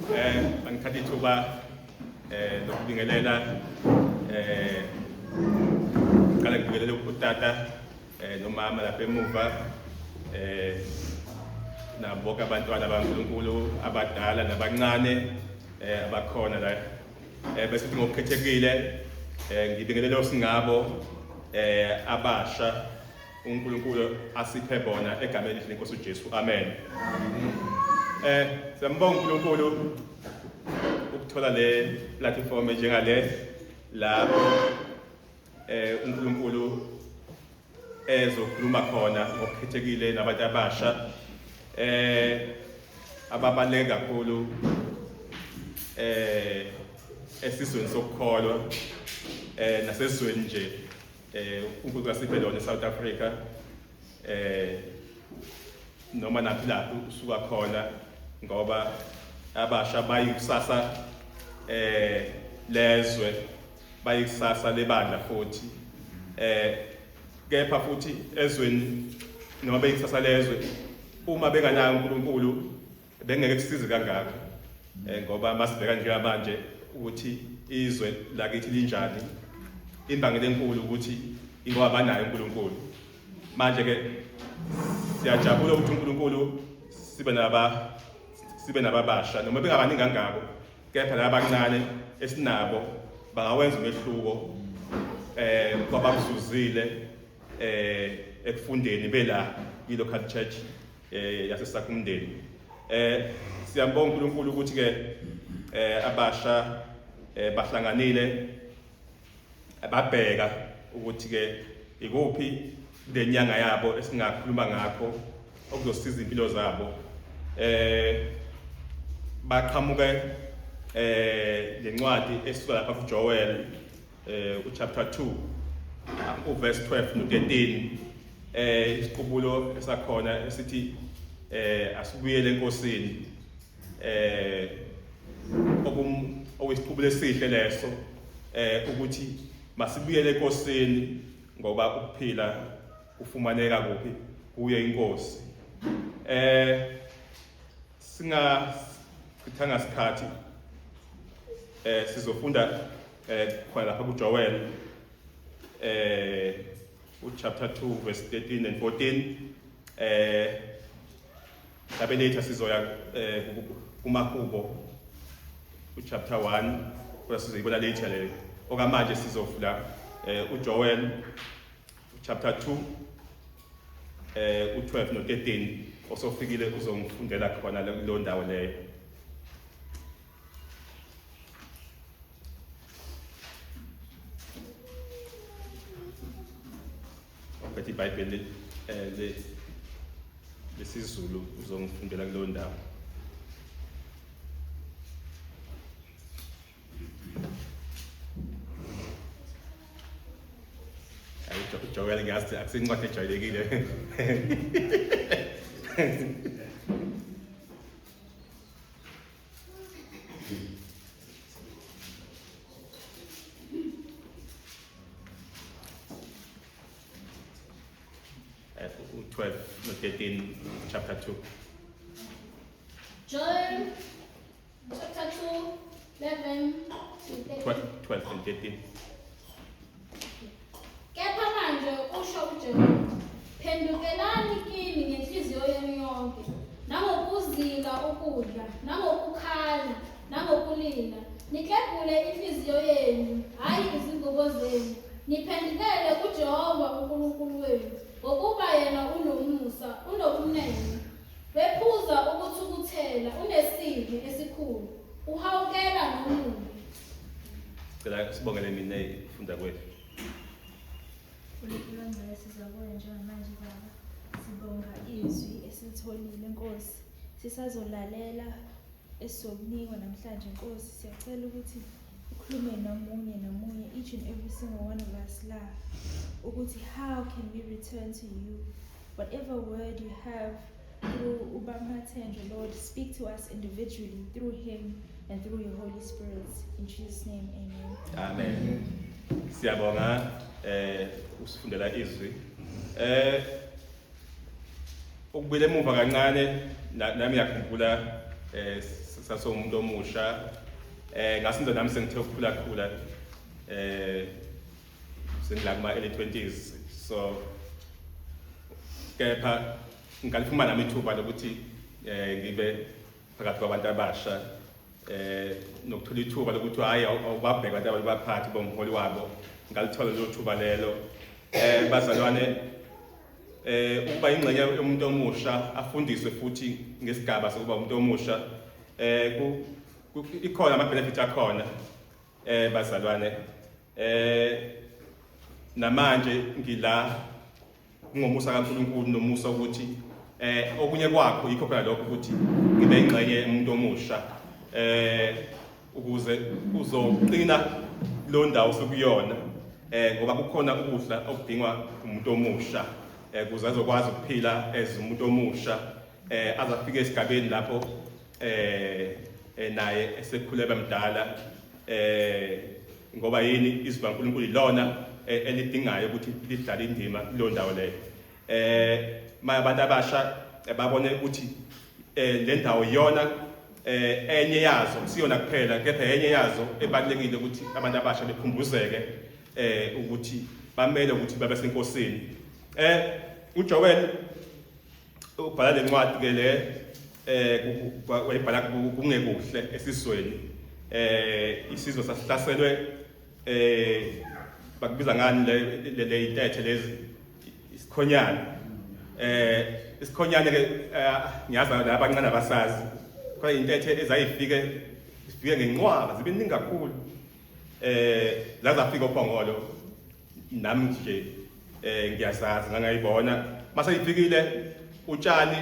Angithatha ithuba lokubingelela ngiqale ngibingelele utata nomama lapha emuva nabo bonke abantwana baNkulunkulu abadala nabancane abakhona la. Bese kuthi ngokukhethekile ngibingelele osingabo abasha uNkulunkulu asiphe bona egameni lenkosi uJesu. Amen. Siyambonga uNkulunkulu ukuthola le platform njengale lapho uNkulunkulu ezokhuluma khona ngokukhethekile nabantu abasha ababaluleke kakhulu esizweni sokukholwa nasezweni nje uNkulunkulu asiphe lona eSouth Africa noma naphi lapho usuka khona, ngoba abasha bayikusasa lezwe, bayikusasa lebandla futhi kepha futhi ezweni noma beyikusasa lezwe, uma benganayo uNkulunkulu bengeke kusize kangako, ngoba masibheka njengamanje ukuthi izwe lakithi linjani, imbangela enkulu ukuthi ingoba banayo uNkulunkulu. Manje ke siyajabula ukuthi uNkulunkulu sibe nababasha noma bengabaningi kangako, kepha laba abancane esinabo bangawenza umehluko kwabakuzuzile ekufundeni bela kwi-local church yaseSakhumndeni. Siyambonga uNkulunkulu ukuthi ke abasha bahlanganile babheka ukuthi ke ikuphi lenyanga yabo esingakhuluma ngakho okuzosiza impilo zabo. Baqhamuke lencwadi esuka lapha kuJoel uchapter 2 uverse 12 no 13, isiqubulo esakhona esithi asibuyele eNkosini, okuyisiqubulo esihle leso, ukuthi masibuyele eNkosini ngoba ukuphila kufumaneka kuphi? Kuye iNkosi. Singachithanga sikhathi, sizofunda khona lapha kuJoel uchapter 2 verse 13 and 14. Labe later sizoya kumahubo uchapter 1, kodwa sizoyibona later leyo. Okamanje sizovula uJoel chapter 2 u12 no 13. Osofikile uzongifundela khona kuleyo ndawo leyo. Ophethe iBhayibheli le lesiZulu uzongifundela kuleyo ndawo. Joel, ngiyazi akusincwadi ejwayelekile. U-12 no-13, chapter 2. Joel chapter 2, 11 to 13. 12, 12 and 13. Kepha manje usho uJehova, phendukelani kimi ngenhliziyo yenu yonke, nangokuzila ukudla, nangokukhala, nangokulila. Niklebhule inhliziyo yenu, hhayi izingubo zenu. Niphendukele kuJehova uNkulunkulu wenu, ngokuba yena unomusa, unobumnene. Wephuza ukuthukuthela, unesihe esikhulu, uhawukela nomubi. Cela sibongele mina ukufunda kwethu. Nkulunkulu ongcwele, siza kuwe njengamanje Baba. Sibonga izwi esilitholile Nkosi. Sisazolalela esizokunikwa namhlanje Nkosi. Siyacela ukuthi ukhulume nomunye nomunye, each and every single one of us la, ukuthi how can we return to you? Whatever word you have through uBaba Mathenjwa, Lord, speak to us individually through him and through your Holy Spirit. In Jesus' name, amen. Amen. Siyabonga usifundela izwi. Ukubuyela emuva kancane, nami ngiyakhumbula. Sasewumuntu omusha, ngasinza nami sengithe ukukhula khula, sengila kuma early 20s, so kepha ngalifumana nami ithuba lokuthi ngibe phakathi kwabantu abasha, nokuthola ithuba lokuthi hayi, awubabheka abantu abaphathi bomholi wabo. Ngalithola lelo thuba lelo. Bazalwane, ukuba ingxenye yomuntu omusha, afundiswe futhi ngesigaba sokuba umuntu omusha, ikhona ama benefit akhona, bazalwane. Namanje ngila ngomusa kaNkulunkulu nomusa ukuthi okunye kwakho yikho phela lokho ukuthi ngibe ingxenye yomuntu omusha, ukuze uzoqina lo ndawo sokuyona, ngoba kukhona ukudla okudingwa umuntu omusha, ukuze azokwazi ukuphila as umuntu omusha, azafika esigabeni lapho naye esekhule bamdala, ngoba yini? Izwi kaNkulunkulu ilona elidingayo ukuthi lidlale indima kuleyo ndawo leyo. Manje abantu abasha babone ukuthi le ndawo iyona enye yazo, siyona kuphela, kepha enye yazo ebalulekile ukuthi abantu abasha bekhumbuzeke ukuthi bamele ukuthi babe senkosini. UJoel ubhala lencwadi ke le, wayibhala kungekuhle esizweni. Isizwe sasihlaselwe, bakubiza ngani le intethe lezi, isikhonyane. Isikhonyane ke, ngiyazi abancane abasazi khona, intethe ezayifike zifike ngenqwaba, zibe ningi kakhulu, lazafika oPhongolo. Nami nje ngiyazazi, ngangayibona mase ifikile. Utshani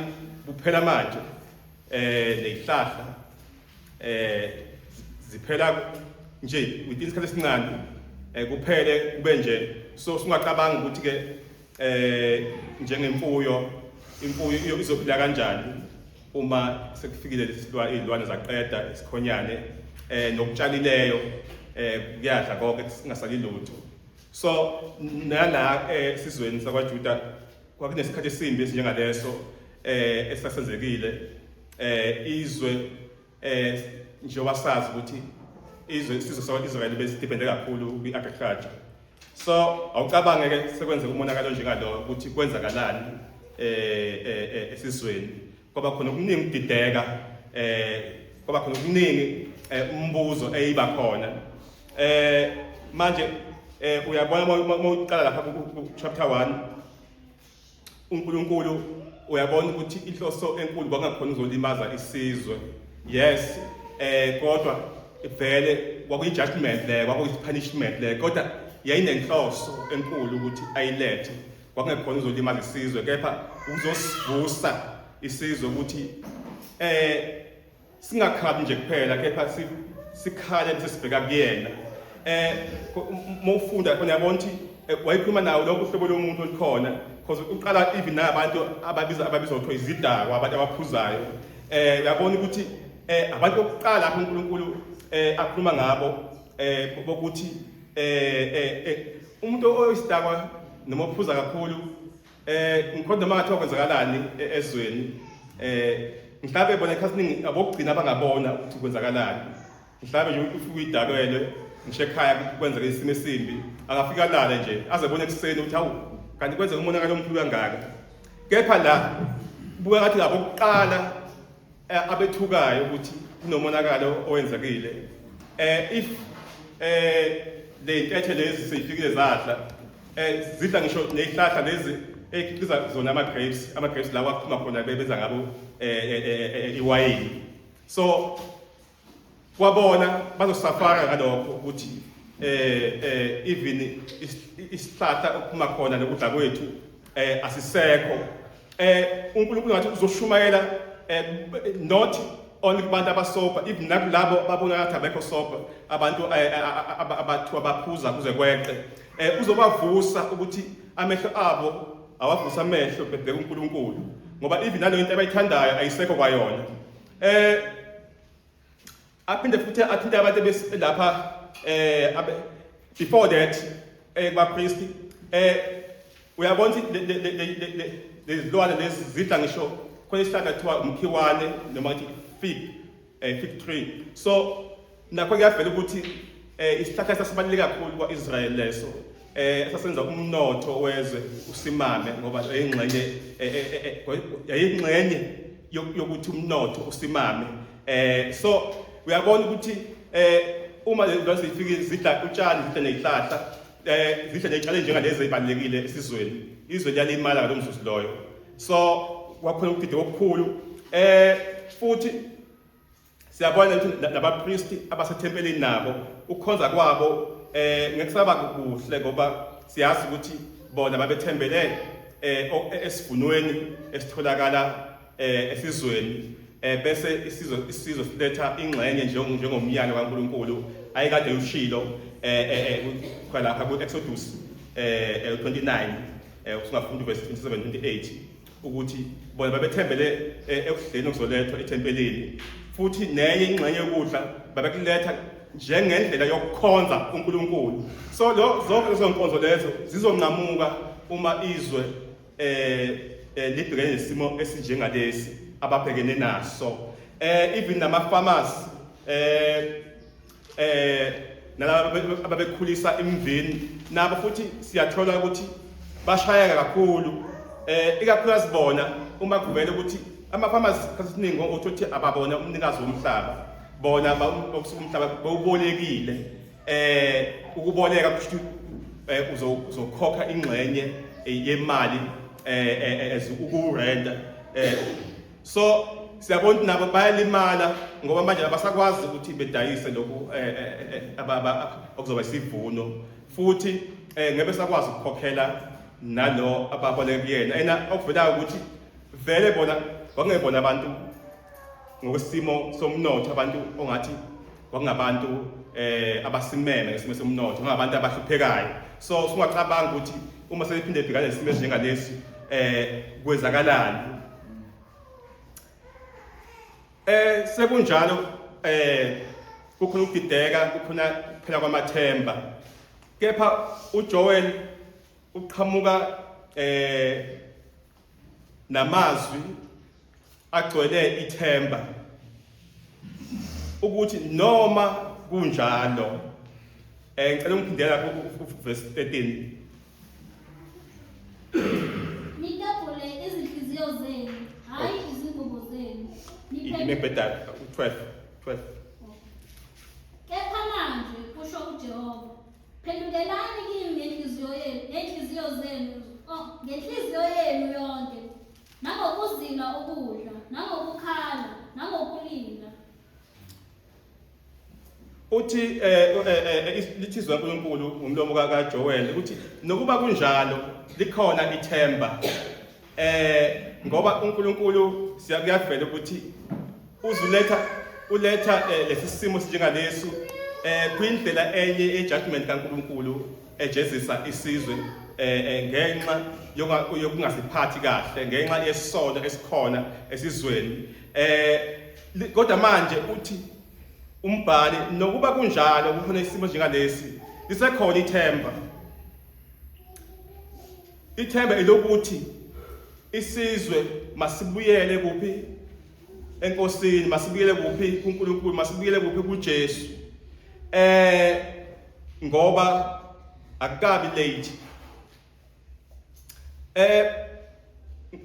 buphela manje, nezihlahla ziphela nje within isikhathi esincane, kuphele kube nje. So singacabanga ukuthi ke njengemfuyo, imfuyo izophila kanjani uma sekufikile lesilwa izilwane zaqeda isikhonyane, nokutshalileyo kuyadla konke, singasali lutho. So nala esizweni sakwaJuda kwakunesikhathi esimbi esinjengaleso esasenzekile. Izwe, njengoba sazi ukuthi izwe, isizwe sakwa-Israyeli besi-depende kakhulu kwi-agriculture, so awucabange ke sekwenzeka umonakalo njengalo ukuthi kwenzakalani esizweni. Kwaba khona okuningi ukudideka, kwaba khona okuningi umbuzo eyiba khona. Manje uyabona uma uqala lapha ku chapter 1, uNkulunkulu uyabona ukuthi inhloso enkulu kwangakhona uzolimaza isizwe, yes, kodwa vele kwakuyi judgment le, kwakuyi punishment le, kodwa yayinenhloso enkulu ukuthi ayilethe. Kwakungekhona uzolimaza isizwe, kepha uzosivusa isizwe ukuthi singakhali nje kuphela, kepha sikhale bese sibheka kuyena. Mawufunda khona uyabona ukuthi wayekhuluma nawo lokho uhlobo lomuntu olukhona, because uqala even nabantu ababiza kuthiwa izidakwa, abantu abaphuzayo. Uyabona ukuthi abantu bokuqala lapho uNkulunkulu akhuluma ngabo, bokuthi umuntu oyisidakwa noma ophuza kakhulu, ngikhona noma ngathiwa kwenzakalani ezweni, mhlawumbe bona ikhathi ningi abokugcina abangabona ukuthi kwenzakalani. Mhlawumbe nje ufike uyidakelwe, ngisho ekhaya kwenzeka isimo esimbi, akafika alale nje aze ebone ekuseni ukuthi hawu, kanti kwenzeka umonakalo omkhulu kangaka. Kepha la buka ngathi labokuqala abethukayo ukuthi kunomonakalo owenzekile. If le ntethe lezi seyifikile zadla, zidla ngisho nezihlahla lezi ekhiqiza zona ama grapes lawa aphuma khona bebenza ngabo iwayini, so kwabona bazo-suffera ngalokho ukuthi even isihlahla okuphuma khona nokudla kwethu asisekho. uNkulunkulu ngathi uzoshumayela not only kubantu aba-sober, even nakulabo babona ngathi abekho sober, abantu abathiwa baphuza kuze kweqe. Uzobavusa ukuthi amehlo abo, awavusa amehlo bebheka uNkulunkulu, ngoba even naleyo into abayithandayo ayisekho kwayona. Aphinde futhi athinte abantu lapha before that, kubapriest. Uyabona ukuthi lezilwane lezi zidla ngisho. Khona isihlahla kuthiwa umkhiwane noma ngithi fig, fig tree. So nakho kuyavela ukuthi isihlahla sasibaluleke kakhulu kwa-Israel leso, sasenza umnotho wezwe usimame, ngoba yayingxenye yayingxenye yokuthi umnotho usimame. So uyabona ukuthi uma lezi zifikile zidla utshani, zidla nezihlahla, zidla nezitshalo njengalezi ezibalulekile esizweni, izwe liyalimala ngalo mzuzu loyo. So kwakhona ukudideka okukhulu. Futhi siyabona ukuthi nabapristi abasethempelini nabo ukukhonza kwabo ngekusaba kuhle, ngoba siyazi ukuthi bona babethembele esivunweni esitholakala esizweni, bese isizwe siletha ingxenye njengomyalo kaNkuluNkulu ayekade ushilo khona lapha ku-Exodus 29, usungafunda verse 27 28, ukuthi bona babethembele ekudleni okuzolethwa ethempelini, futhi nenye ingxenye yokudla babekuletha njengendlela yokukhonza uNkulunkulu. So lo zonke lezo nkonzo lezo zizonqamuka uma izwe libhekene nesimo esinjengalesi ababhekene naso. Even nama farmers nalaba ababekhulisa imvini nabo futhi siyathola ukuthi bashayeka kakhulu, ikakhulukazi bona uma kuvela ukuthi ama farmers esiningi ukuthi ababona umnikazi womhlaba, bona okusuka umhlaba bewubolekile. Ukuboleka kusho ukuthi uzokhokha ingxenye yemali as ukurenta. So siyabona ukuthi nabo bayalimala, ngoba manje abasakwazi ukuthi bedayise lokhu okuzoba isivuno, futhi ngeke sakwazi ukukhokhela nalo ababoleka kuyena. Ena okuvelayo ukuthi vele bona kwakungebona abantu ngokwesimo somnotho, abantu ongathi kwakungabantu abasimeme ngesimo somnotho, ngabantu abahluphekayo. So singacabanga ukuthi uma sebephinde bhekane nesimo esinjengalesi kwenzakalani. Sekunjalo kukhona ukudideka, kukhona kuphela kwamathemba, kepha uJoel uqhamuka namazwi agcwele ithemba ukuthi noma kunjalo. Ngicela ungiphindela ku verse 13. Nitabule izinhliziyo zenu, hayi izingubo zenu. Imebheda 12 12. Kepha manje, kusho uJehova, phendukelani kimi ngenhliziyo yenu, ngenhliziyo zenu, oh, ngenhliziyo yenu yonke, nangokuzila ukudla, nangokukhala, nangokulila. Uthi lithi izwi kaNkuluNkulu ngomlomo kaJoel ukuthi nokuba kunjalo likhona ithemba, ngoba uNkulunkulu siyakuyavela ukuthi uzuletha uletha lesi simo sinjengalesu kwindlela enye ye-judgment kaNkulunkulu ejezisa isizwe ngenxa yokungasiphathi kahle, ngenxa yesono esikhona esizweni. Kodwa manje uthi umbhali, nokuba kunjalo kukhona isimo njengalesi, lisekhona ithemba. Ithemba elokuthi isizwe masibuyele kuphi? ENkosini. Masibuyele kuphi? KuNkulunkulu. Masibuyele kuphi? KuJesu, ngoba akukabi late.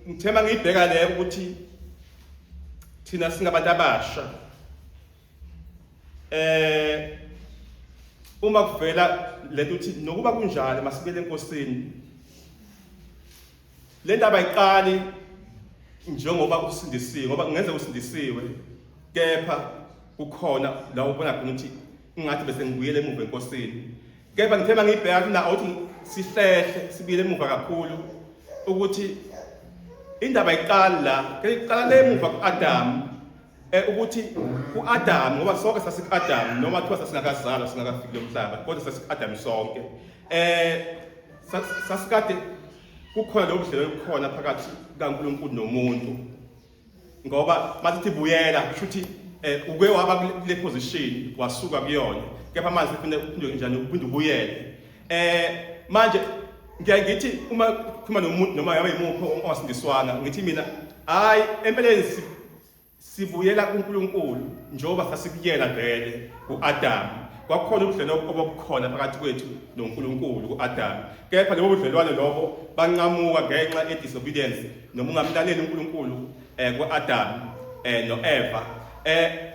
Ngithemba ngiyibheka le ukuthi thina singabantu abasha, uma kuvela lento uthi nokuba kunjalo masibuyele eNkosini, le ndaba ayiqali njengoba usindisiwe, ngoba kungenzeka usindisiwe kepha kukhona la ubona khona ukuthi ingathi bese ngibuyele emuva eNkosini. Kepha ngithemba ngiyibheka kuna awuthi sihlehle sibuyele emuva kakhulu, ukuthi indaba iqala la, iqala le emuva ku-Adam, ukuthi u-Adam, ngoba sonke sasiku-Adam, noma kuthiwa sasingakazalwa singakafiki lo mhlaba, kodwa sasiku-Adam sonke. Sasikade kukhona lo budlelwano obukhona phakathi kaNkulunkulu nomuntu, ngoba masithi buyela kusho ukuthi uke waba kule position wasuka kuyona, kepha manje uphinde uphinde njani uphinde ubuyele. Manje ngiyaye ngithi uma kukhuluma nomuntu noma ngabe yimuphi ongasindiswanga, ngithi mina Hayi, empeleni sibuyela kuNkulunkulu njengoba sasikuyena vele kuAdam. Kwakukhona ubudlelwano obukhona phakathi kwethu noNkulunkulu kuAdam, kepha lobo budlelwano lobo banqamuka ngenxa ye-disobedience noma ungamlaleli uNkulunkulu kuAdam noEva.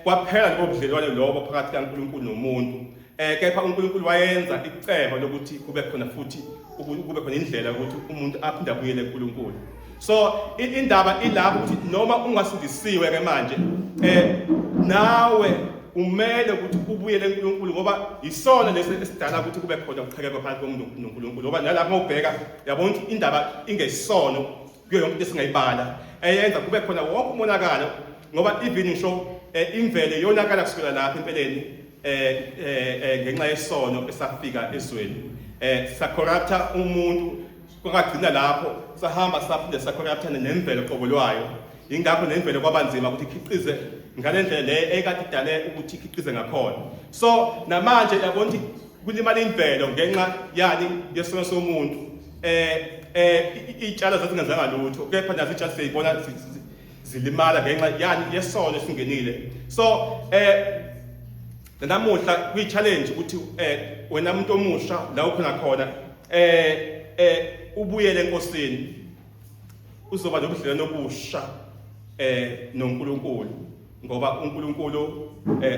Kwaphela lobo budlelwano lobo phakathi kaNkulunkulu nomuntu. Kepha uNkulunkulu wayenza icebo lokuthi kube khona futhi kube khona indlela yokuthi umuntu aphinde abuyele kuNkulunkulu. So indaba ilapho ukuthi noma ungasindisiwe ke manje nawe umele ukuthi ubuyele kuNkulunkulu, ngoba isona lesi esidala ukuthi kube khona ukuqhekeka phakathi komuntu noNkulunkulu. Ngoba nalapho ubheka yabona ukuthi indaba ingesono kuyo yonke into esingayibala eyenza kube khona wonke umonakalo, ngoba even ngisho imvelo yonakala kusukela lapha empeleni ngenxa yesono esafika ezweni. Sacorrupta umuntu, kwakagcina lapho sahamba saphinde sacorrupta nemvelo qobo lwayo. Ingakho nemvelo kwabanzima ukuthi ikhiqize ngale ndlela le ekade idale ukuthi ikhiqize ngakhona. So namanje yabona ukuthi kulimala imvelo ngenxa yani yesono somuntu. Iy'tshalo zazingenzanga lutho, kepha nazo iy'tshalo siyayibona zilimala ngenxa yani yesono esingenile. So namuhla kuyi-challenge ukuthi wena muntu omusha la ukhona khona ubuyele eNkosini, uzoba nobudlelwano obusha noNkulunkulu, ngoba uNkulunkulu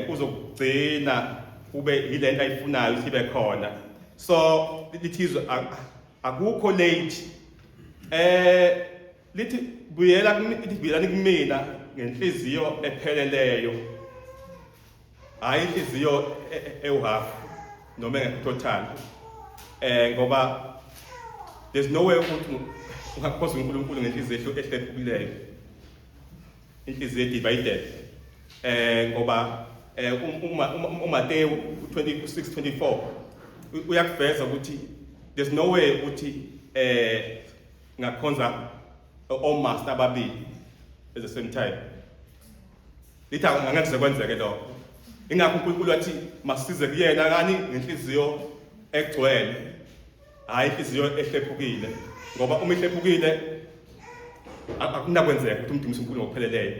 uzokugcina ube yilento ayifunayo ukuthi ibe khona. So lithi izwe akukho late. Lithi buyela lithi buyelani kumina ngenhliziyo epheleleyo, hayi inhliziyo ewuhalf noma engekho total, ngoba there's no way ukuthi ungakhonza uNkulunkulu ngenhliziyo ehlephukileyo, inhliziyo edivided. Ngoba uma uMateyu 26:24 uyakuveza ukuthi there's no way ukuthi ngakhonza omaster ababili at the same time. Lithi angeke kuze kwenzeke lokho. Ingakho uNkulunkulu wathi masize kuyena kani ngenhliziyo egcwele, hayi inhliziyo ehlephukile, ngoba uma ihlephukile akunakwenzeka ukuthi umdumise uNkulunkulu ngokupheleleyo.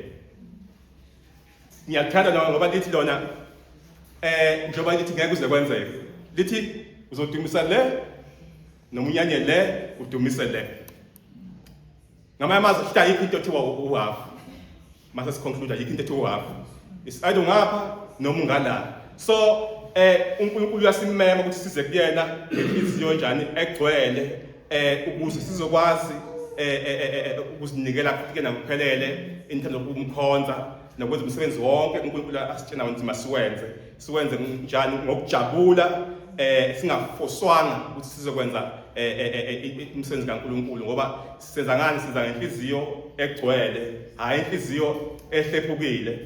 Ngiyakuthanda lona ngoba lithi lona njengoba lithi ngeke kuze kwenzeke, lithi uzodumisa le noma unyanye le udumise le. Ngamanye amazwi futhi ayikho into ethiwa uhalf. Mase siconclude, ayikho into ethiwa uhalf. It's either ngapha noma ungala. So uNkulunkulu uyasimema ukuthi size kuyena ngenhliziyo njani egcwele, ukuze sizokwazi ukuzinikela futhi kuyena ngokuphelele in terms of ukumkhonza nokwenza umsebenzi wonke uNkulunkulu asitshena ukuthi masiwenze. Siwenze njani? Ngokujabula, singafoswanga ukuthi sizokwenza umsebenzi kaNkulunkulu, ngoba senza ngani? Senza ngenhliziyo egcwele, hayi inhliziyo ehlephukile.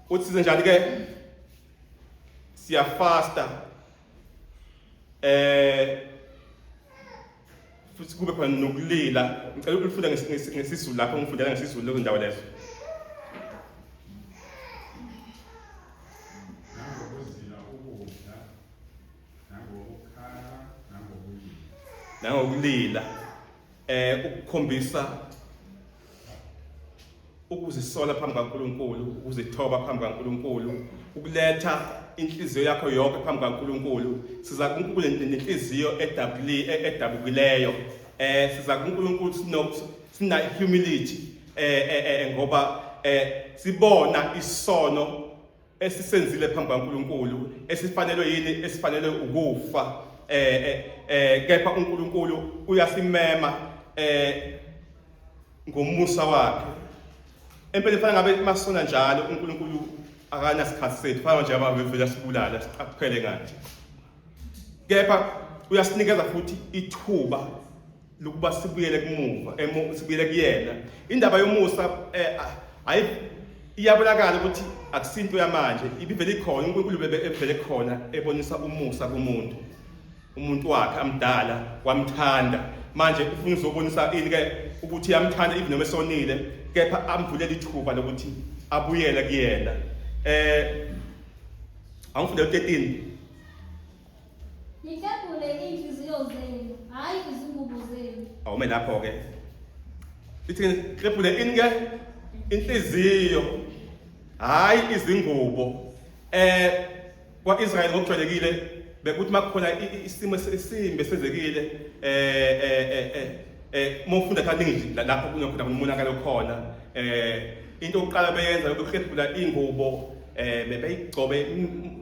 Uthi size njani ke? Siyafasta futhi kube khona nokulila. Ngicela ukufunda ngesiZulu lapho, ngifundela ngesiZulu lezo ndawo lezo. Nangokuzila ukudla, nangokukhala, nangokulila. Nangokulila, ukukhombisa ukuzisola phambi kaNkulunkulu, ukuzithoba phambi kaNkulunkulu, ukuletha inhliziyo yakho yonke phambi kaNkulunkulu. Siza kuNkulunkulu nenhliziyo edabukileyo. Siza kuNkulunkulu sina humility, ngoba sibona isono esisenzile phambi kaNkulunkulu, esifanelwe yini? Esifanelwe ukufa. Kepha uNkulunkulu uyasimema ngomusa wakhe. Empeleni fanele ngabe masona njalo uNkulunkulu akanasikhathi sethu, fanele nje abavele sibulala siqaphele ngathi. Kepha uyasinikeza futhi ithuba lokuba sibuyele kumuva, sibuyele kuyena. Indaba yomusa ayi iyabonakala ukuthi akusinto yamanje, ibivele ikhona. uNkulunkulu bebe evele khona ebonisa umusa kumuntu, umuntu wakhe amdala wamthanda. Manje ufuna uzobonisa ini ke? Ukuthi uyamthanda even noma esonile, kepha amvulele ithuba lokuthi abuyele kuyena. Angifundele 13. Nihlebhule inhliziyo hhayi izingubo zenu. Awume lapho ke. Lithi klebhule ini ke? Inhliziyo. Hayi izingubo. Eh kwa-Israyeli ngokujwayelekile bekuthi makukhona isimo esimbi esenzekile eh eh eh, eh eh uma ufunda kaningi lapho kunokhona umonakalo khona eh into yokuqala beyenza ukuhlephula ingubo eh bebeyigcobe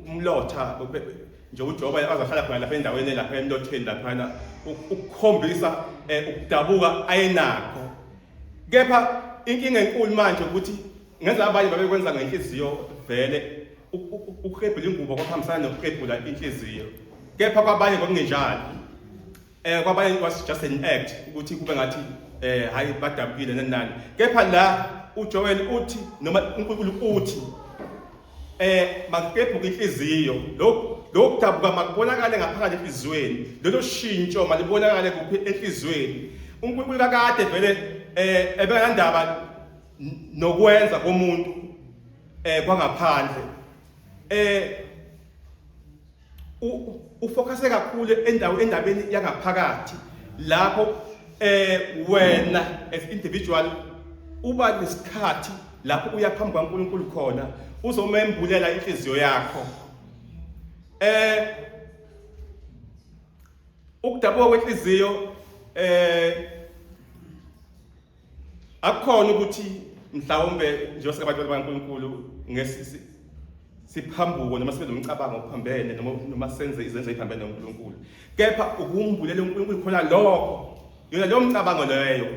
umlotha nje uJoba azahlala khona lapha endaweni lapha emlotheni laphana ukukhombisa eh, ukudabuka ayenakho kepha inkinga enkulu manje ukuthi ngenza abanye babekwenza ngenhliziyo vele ukuhebhula ingubo kwakuhambisana nokuhebhula inhliziyo kepha kwabanye kwakungenjalo eh kwabanye was just an act ukuthi kube ngathi eh hayi badabukile nani kepha la uJoel uthi noma uNkulunkulu uthi eh makukebhuka inhliziyo lokhu lokudabuka makubonakale ngaphakathi enhliziyweni lolo shintsho malibonakale kuphi enhliziyweni uNkulunkulu kakade vele eh ebenganandaba nokwenza komuntu eh kwangaphandle eh ufocuse kakhulu endawo endabeni yangaphakathi lapho eh wena as individual uba nesikhathi lapho uya phambi kwaNkulunkulu khona uzomembulela inhliziyo yakho eh ukudabuka kwenhliziyo eh Akukhona ukuthi mhlawumbe njengoba singabantu bakaNkulunkulu ngesi siphambuko noma sibe nomcabango ophambene noma noma senze izenzo eziphambene noNkulunkulu. Kepha ukumbulela uNkulunkulu khona lokho. Yona leyo mcabango leyo.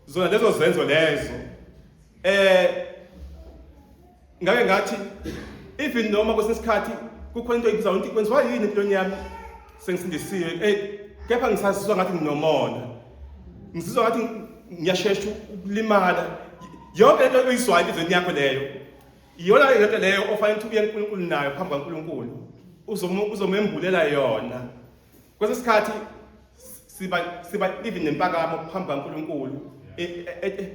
Zona lezo zenzo lezo. Eh ngake ngathi even noma kwesinye isikhathi kukhona into oyibuzayo ukuthi kwenziwa yini empilweni yami sengisindisiwe eh kepha ngisazizwa ngathi nginomona ngizizwa ngathi ngiyashesha ukulimala yonke lento oyizwayo enhliziyweni yakho leyo iyona lento leyo ofanele ukuthi uye kuNkulunkulu nayo phambi kaNkulunkulu uzomembulela yona kwesinye isikhathi siba siba even nempakamo phambi kaNkulunkulu e, e, e,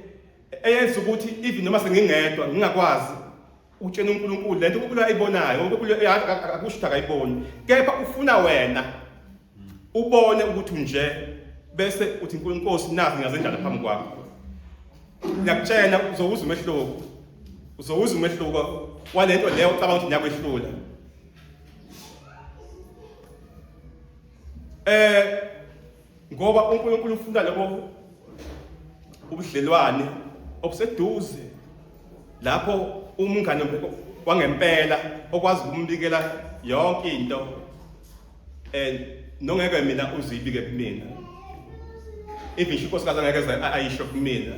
eyenza ukuthi even noma sengingedwa ngingakwazi ukutshena uNkulunkulu lento uNkulunkulu ayibonayo uNkulunkulu akusho ukuthi akayiboni kepha ufuna wena ubone ukuthi unje bese uthi uNkulunkulu Nkosi nazi ngiyazendlala phambi kwakho ngiyakutshena uzowuza umehluko uzowuza umehluko walento leyo ucabanga ukuthi ngiyakwehlula eh ngoba uNkulunkulu ufuna lobo ubudlelwane obuseduze lapho umngane wangempela okwazi ukumbikela yonke into and nongeke mina uzibike kumina even inkosikazi angeke ayisho kumina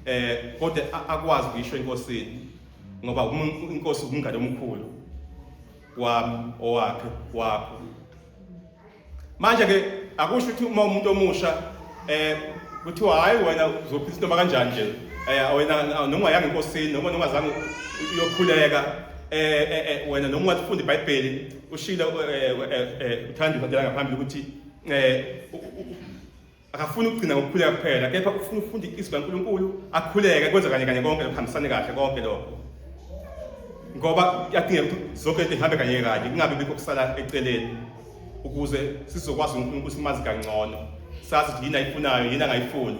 eh kodwa akwazi ukuyisho enkosini ngoba inkosi umngane omkhulu wami owakhe wakho manje ke akusho ukuthi uma umuntu omusha eh kuthiwa hayi wena uzophisa noma kanjani nje eh wena noma ungayanga enkosini noma noma ungazange uyokhuleka eh, eh, eh wena noma ungathi iBhayibheli ushilo eh, uthanda ukudela ngaphambili ukuthi eh Akafuni ukugcina ngokukhuleka kuphela, kepha ufuna ukufunda izwi likaNkulunkulu, akhuleke, kwenza kanye kanye konke kuhambisane kahle konke lokho. Ngoba kuyadingeka ukuthi zonke izinto zihambe kanye kanye, kungabi bikho kusala eceleni ukuze sizokwazi uNkulunkulu simazi kangcono. Sazi ukuthi yini ayifunayo, yini angayifuni.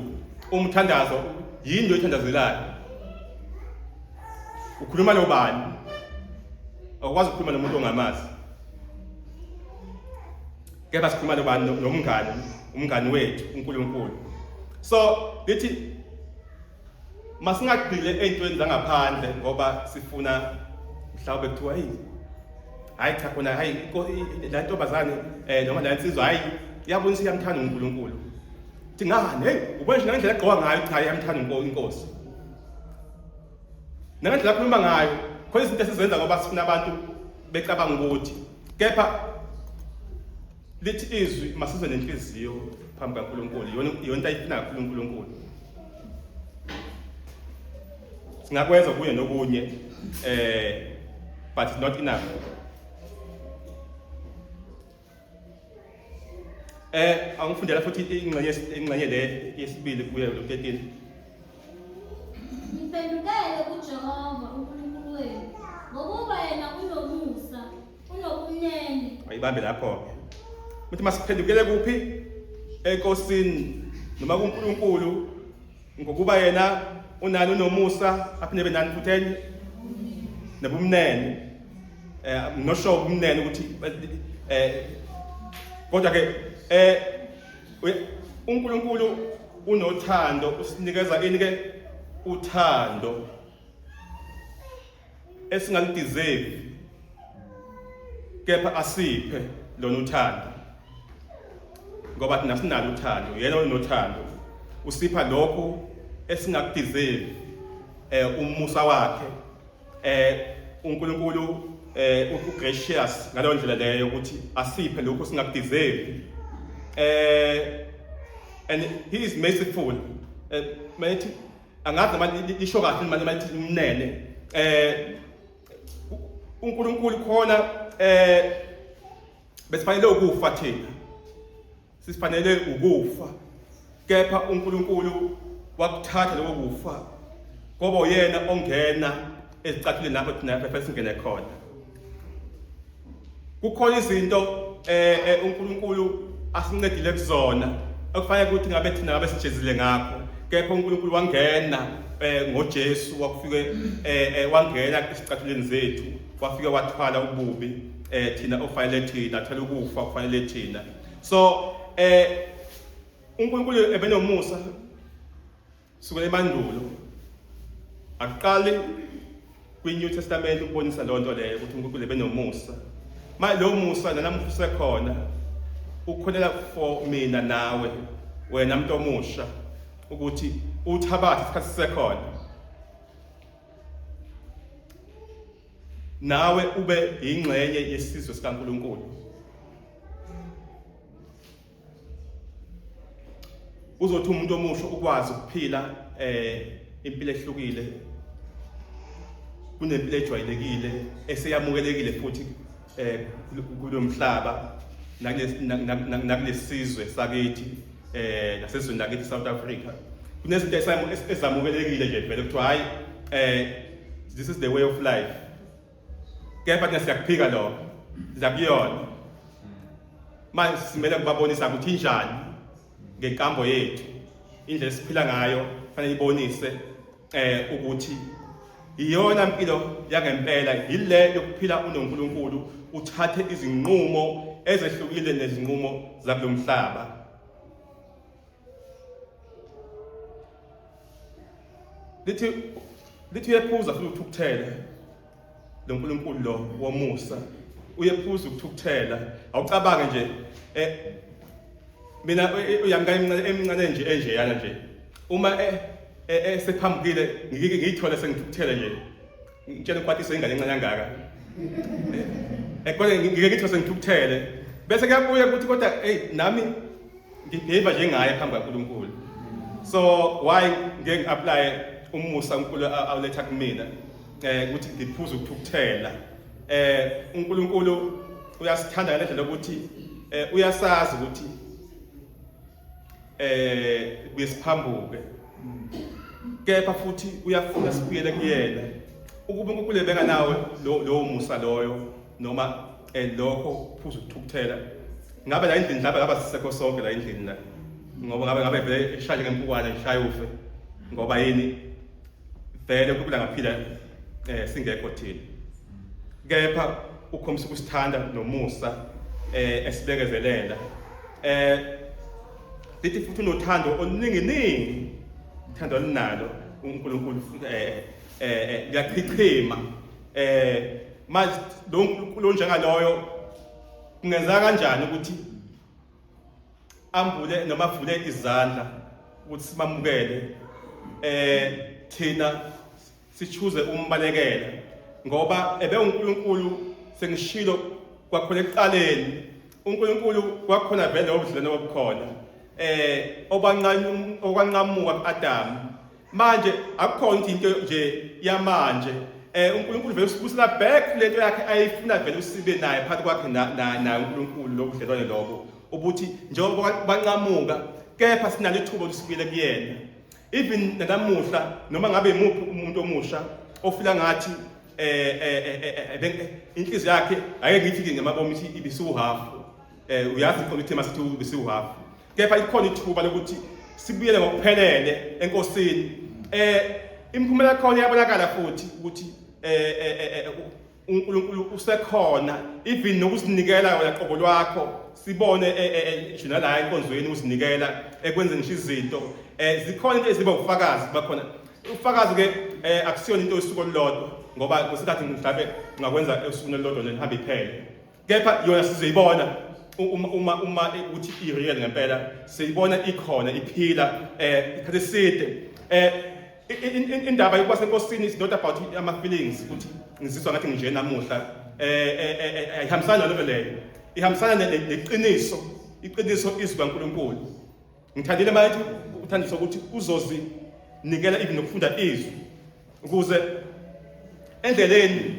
Umthandazo yini lo oyithandazelayo? Ukhuluma nobani? Awukwazi ukukhuluma nomuntu ongamazi. Kepha sikhuluma nobani nomngani, umngani wethu uNkulunkulu. So lithi masingagxile ey'ntweni zangaphandle ngoba sifuna mhlawumbe kuthiwa hey hayi cha khona hayi la ntombazane eh noma la nsizwa hayi iyabonisa iyamthanda uNkulunkulu. Thi ngani hey ubona nje ngendlela agqoka ngayo cha iyamthanda inkosi. Nangendlela akhuluma ngayo khona izinto esizenza ngoba sifuna abantu becabanga ukuthi kepha lithi izwi masize nenhliziyo phambi kaNkulunkulu iyona iyona into ayifuna kakhulu uNkulunkulu singakwenza okunye nokunye eh but it's not enough eh angifundela futhi ingxenye ingxenye le yesibili kuye lo 13 Niphendukele kuJehova uNkulunkulu wenu, ngokuba yena unomusa, unobumnene. Ayibambe lapho-ke. Ukuthi masiphendukele kuphi? enkosini noma kuNkulunkulu, ngokuba yena unani unomusa, aphinde benani futhi enye nobumnene. Nosho ubumnene ukuthi kodwa ke uNkulunkulu unothando, usinikeza ini ke? Uthando esingaludeserve, kepha asiphe lona uthando, ngoba thina sinalo uthando, yena unothando, usipha lokhu esingakudeserve, umusa wakhe. uNkulunkulu ugracious ngaleyo ndlela leyo ukuthi asiphe lokhu singakudeserve, and he is merciful. Mayithi angazi noma lisho kahle manje, mayithi umnene uNkulunkulu khona. Besifanele ukufa thina, sifanele ukufa, kepha uNkulunkulu wakuthatha lokho kufa, ngoba uyena ongena ezicathulweni lapho thina lapho singene khona. Kukhona izinto uNkulunkulu asincedile kuzona okufanele ukuthi ngabe thina ngabe sijezile ngakho, kepha uNkulunkulu wangena ngoJesu, wakufike wangena esicathulweni zethu, wafike wathwala ububi thina ofanele thina, athwala ukufa kufanele thina. So uNkulunkulu ebenomusa sukela emandulo, akuqali kwi-New Testament ukubonisa leyo nto leyo ukuthi uNkulunkulu ebenomusa. Manje lowo musa nanamuhla usekhona, ukhonela for mina nawe, wena muntu omusha, ukuthi uthabathe isikhathi sisekhona, nawe ube ingxenye yesizwe sikaNkulunkulu. Uzothi umuntu omusha ukwazi ukuphila impilo ehlukile kunempilo ejwayelekile eseyamukelekile futhi kulomhlaba nakulesizwe sakithi, nasezweni lakithi South Africa. Kunezinto ezamukelekile nje vele kuthiwa hayi, this is the way of life, kepha thina siyakuphika lokho, sizakuyona. Manje simele kubabonisa ukuthi injani ngenkambo yethu, indlela esiphila ngayo fanele ibonise ukuthi iyona mpilo yangempela yile yokuphila unoNkulunkulu, uthathe izinqumo ezehlukile nezinqumo zakulomhlaba. Lithi uyephuza futhi uthukuthela lo nkulunkulu lo womusa, uyephuza ukuthukuthela. Awucabange nje, mina uyamka emincane nje enjeyana nje, uma esephambukile ngiyithole sengithukuthele nje, ngitshela ukwatisa ingane encane kangaka, kodwa ngike ngithole sengithukuthele, bese kuyabuya ukuthi kodwa hey, nami ngibehave njengaye phambi kaNkulunkulu, so why ngeke ngi-apply umusa uNkulunkulu awuletha kumina ukuthi ngiphuze ukuthukuthela? uNkulunkulu uyasithanda ngalendlela ukuthi uyasazi ukuthi kuyesiphambuke, kepha futhi uyafuna sibuyele kuyena. Ukuba uNkulunkulu ebeka nawe lowo musa loyo noma lokho phuza ukuthukuthela, ngabe la endlini lapha ngaba sisekho sonke la endlini la, ngoba ngabe vele eshaye ngempukwane ishaye ufe, ngoba yini vele uNkulunkulu angaphila singekho thina, kepha ukhombisa ukusithanda nomusa esibekezelela. Lithi futhi unothando oluninginingi, uthando olunalo uNkulunkulu liyachichima. Manje lo nkulunkulu onjengaloyo kungenzeka kanjani ukuthi ambule noma avule izandla ukuthi simamukele, thina sichuze umbalekela? Ngoba ebe uNkulunkulu, sengishilo kwakhona ekuqaleni, uNkulunkulu kwakhona vele obudlelwane obukhona obanqamu okwanqamuka kuAdam. Manje akukhona into nje yamanje, uNkulunkulu vele usibusela back lento yakhe ayifuna vele usibe naye phakathi kwakhe na uNkulunkulu, lokudlelwane lobo ukuthi njengoba banqamuka, kepha sinalo ithuba lokusibuyela kuyena even nanamuhla. Noma ngabe imuphi umuntu omusha ofila ngathi inhliziyo yakhe, ake ngithi ke ngemabomi, ithi ibisuhafu, uyazi khona ukuthi masithi ibisuhafu. Kepha ikhona ithuba lokuthi sibuyele ngokuphelele enkosini. Imiphumela yakhona iyabonakala futhi ukuthi uNkulunkulu usekhona, even nokusinikela wena qobo lwakho, sibone nje nala enkonzweni uzinikela ekwenzeni nje izinto. Zikhona into eziba ubufakazi bakhona. Ubufakazi ke akusiyona into yosuku olulodwa, ngoba kwesikhathi mhlawumbe ungakwenza esukwini olulodwa nje ihambe iphele. Kepha yona sizoyibona uma ukuthi i-real ngempela, siyibona ikhona iphila isikhathi eside. Indaba yokuba senkosini is not about ama feelings, ukuthi ngizizwa ngathi nginje namuhla. Ayihambisani naloko leyo, ihambisana neqiniso, iqiniso izwi kaNkulunkulu. Ngithandile manje uthandiswa ukuthi uzozinikela even nokufunda izwi, ukuze endleleni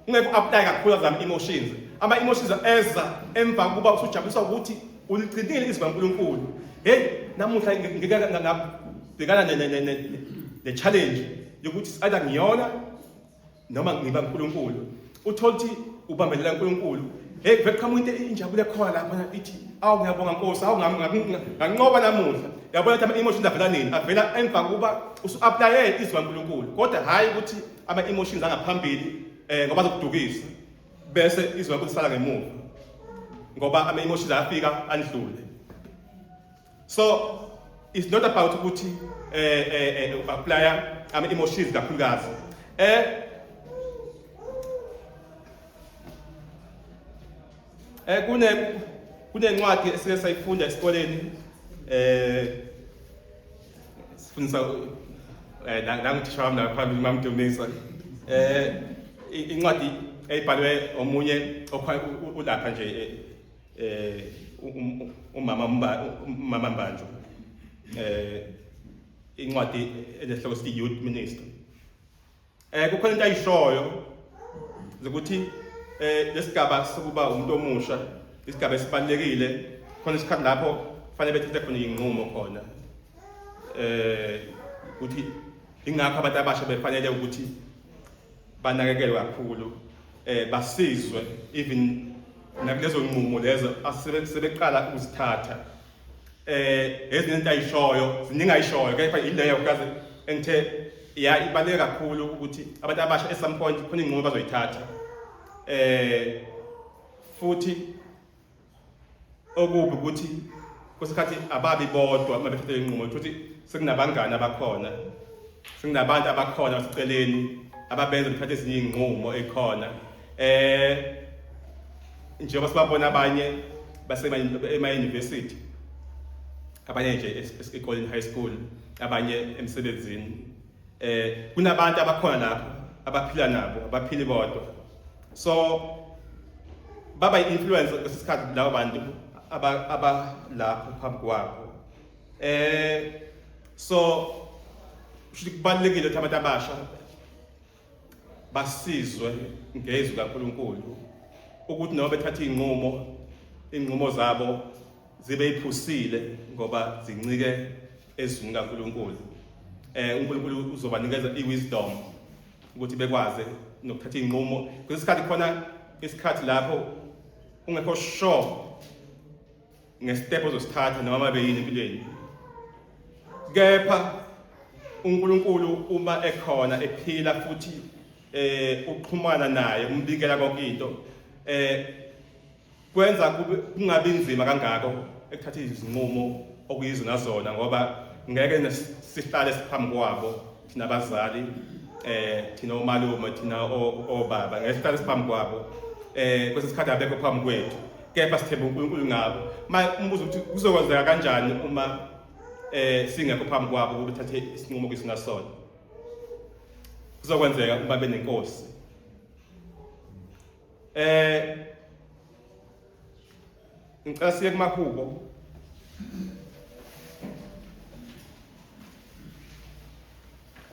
ungeke u-apply kakhulu zama emotions. Ama emotions eza emva kuba usujabuliswa ukuthi uligcinile izwi kaNkulunkulu. Hey, namuhla ngike ngabhekana ne challenge yokuthi either ngiyona noma ngiba uNkulunkulu. Uthola ukuthi ubambelela uNkulunkulu. Hey, beqhamuka into injabulo ekhona lapha ithi awu ngiyabonga Nkosi, awu nganqoba namuhla. Yabona ukuthi ama emotions avela nini? Avela emva kuba usu-applye izwi kaNkulunkulu. Kodwa hayi ukuthi ama emotions angaphambili ngoba azokudukisa, bese izwi lakho lisala ngemuva, ngoba ama emotions ayafika andlule. So it's not about ukuthi apply ama emotions kakhulukazi. Kunencwadi esike sayifunda esikoleni, sifundisa nanguthisha wami lapha mamdumisa, incwadi eyibhalwe omunye ulapha nje, umama umama Mbanjo, incwadi enesihloko sithi Youth Minister. Kukhona into ayishoyo ukuthi lesigaba sokuba umuntu omusha isigaba esibalulekile, khona isikhathi lapho kufanele bethathe khona inqumo khona, ukuthi ingakho abantu abasha befanele ukuthi banakekelwe kakhulu, basizwe even nakulezo nqumo lezo asebeqala ukuzithatha. Ezinye into ayishoyo ziningi ayishoyo, kepha ileyo kaze engithe ya ibaluleke kakhulu ukuthi abantu abasha at some point khona inqumo bazoyithatha. Futhi okubi ukuthi kwesikhathi ababi bodwa uma bethatha inqumo, ukuthi sekunabangani abakhona, sekunabantu abakhona baseceleni ababenza bethatha ezinye iy'nqumo ey'khona. Njengoba sibabona abanye basema-university, abanye nje esikoleni high school, abanye emsebenzini, kunabantu abakhona lapho abaphila nabo, abaphili bodwa. So baba i-influence kwesikhathi labo bantu abalapho phambi kwabo. So kusho kubalulekile ukuthi abantu abasha basizwe ngezwi kaNkulunkulu, ukuthi noma bethatha iy'nqumo, iy'nqumo zabo zibe iphusile ngoba zincike ezwini kaNkulunkulu. uNkulunkulu uzobanikeza i-wisdom ukuthi bekwazi nokuthatha iy'nqumo. Kwesikhathi khona isikhathi lapho ungekho sure ngestep ozosithatha noma beyini empilweni, kepha uNkulunkulu uma ekhona ephila futhi uxhumana naye, umbikela konke into, kwenza kungabi nzima kangako ekuthatha izinqumo okuyizo nazona, ngoba ngeke sihlale siphambi kwabo thina abazali, thina omalume, thina obaba, ngeke sihlale siphambi kwabo. Kwesinye isikhathi abekho phambi kwethu, kepha sithemba uNkulunkulu ngabo. Ma umbuzo ukuthi kuzokwenzeka kanjani uma singekho phambi kwabo ukuba thathe isinqumo kwisinasona, kuzokwenzeka uma benenkosi. Ngicela siye kumahubo.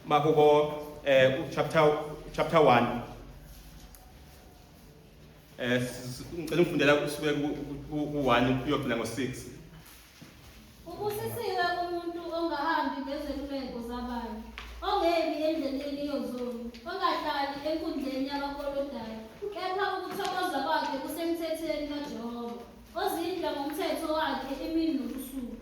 Mahubo chapter 1. Ngicela ungifundela usuke ku-1 uyogcina ngo-6. Ubusisiwe umuntu ongahambi ngezeluleko zabanye, ongemi endleleni yozoni, ongahlali enkundleni yabakolodayo, kepha ukuthokoza kwakhe kusemthethweni kaJehova, ozindla ngomthetho wakhe imini nobusuku.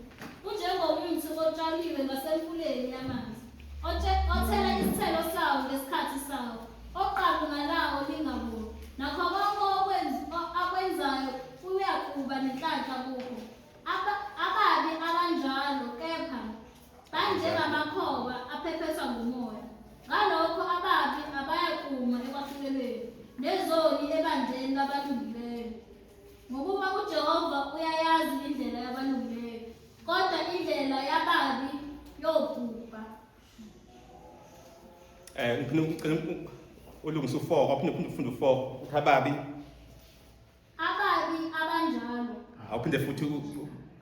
otshaliwe ngasemfuleni yamanzi, othela isithelo sawo ngesikhathi sawo, oqabunga lawo lingabuni, nakho konke akwenzayo uyakuba nenhlanhla kukho. Ababi abanjalo, kepha banjengamakhoba aphephethwa ngumoya. Ngalokho ababi abayakuma ekwahlulelweni, nezoni ebandleni labalungileyo. Ngokuba uJehova uyayazi indlela yabalungileyo, kodwa indlela yababi yobhubha. Ngiphinde ngicela ulungise u4, waphinde uphinde ufunde u4 uthi ababi. Ababi abanjalo. Awuphinde futhi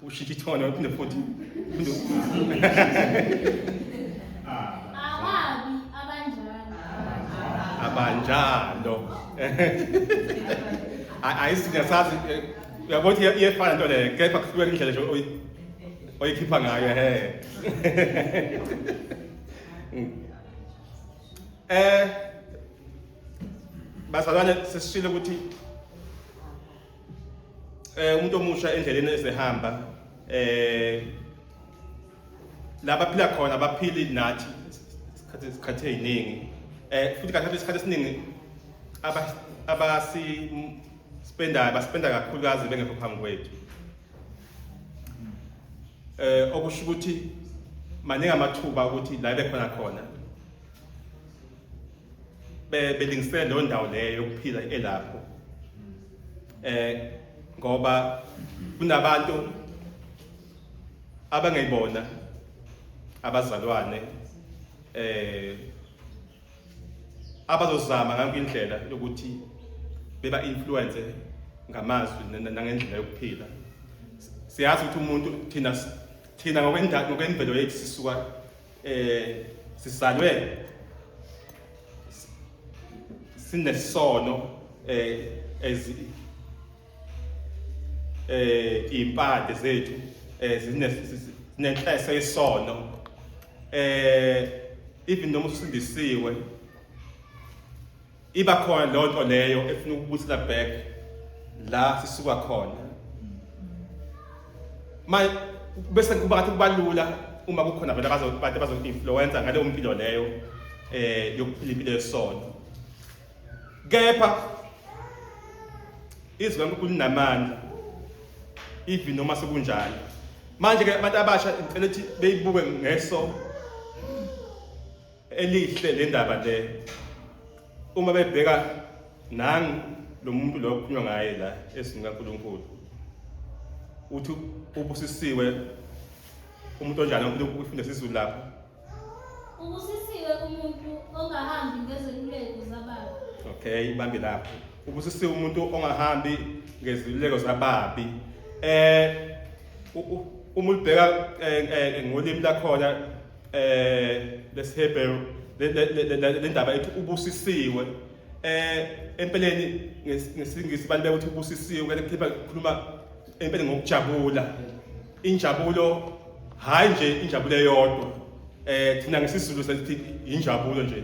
ushintshe ithona, uphinde futhi uphinde. Ababi abanjalo. Abanjalo. Ayisinya sazi, uyabona ukuthi iyefana into leyo, kepha kuhluka indlela nje oyikhipha ngayo he. Bazalwane, sesishilo ukuthi umuntu omusha endleleni ezehamba la baphila khona baphili nathi isikhathi eziningi, futhi kahle isikhathi esiningi abasi spendayo baspenda kakhulukazi bengekho phambi kwethu, okusho ukuthi maningi amathuba ukuthi la bekhona khona belingisele leyo ndawo leyo yokuphila elapho, ngoba kunabantu abangeyibona abazalwane abazozama ngakho indlela yokuthi beba influence ngamazwi nangendlela yokuphila. Siyazi ukuthi umuntu thina ngokwemvelo yethu sisuka sizalwe sinesono ezi impande zethu zinenhlese yesono. Even noma usindisiwe, iba khona leyo nto leyo efuna ukubuyisela back la sisuka khona. Ma bese kuba ngathi kubalula uma kukhona abantu abantu abazo-influencer ngaleyo mpilo leyo yokuphila impilo yesono, kepha izwi kaNkulunkulu linamandla even noma sekunjalo. Manje ke abantu abasha, ngicela ukuthi beyibuke ngeso elihle le ndaba le uma bebheka nangu lo muntu lo okukhulunywa ngaye la ezwini kaNkulunkulu. Uthi ubusisiwe umuntu onjani? uNkulunkulu ufunda isiZulu lapho. Ubusisiwe umuntu ongahambi ngezeluleko zababi. Okay, ibambe lapho. Ubusisiwe umuntu ongahambi ngeziluleko zababi. Uma ulibheka ngolimi lakhona lesiHebheru, le ndaba ethi ubusisiwe, empeleni ngesiNgisi balibeka ukuthi ubusisiwe, kanti kukhipha kukhuluma empeleni ngokujabula, injabulo, hayi nje injabulo eyodwa. Thina ngesiZulu sithi injabulo nje,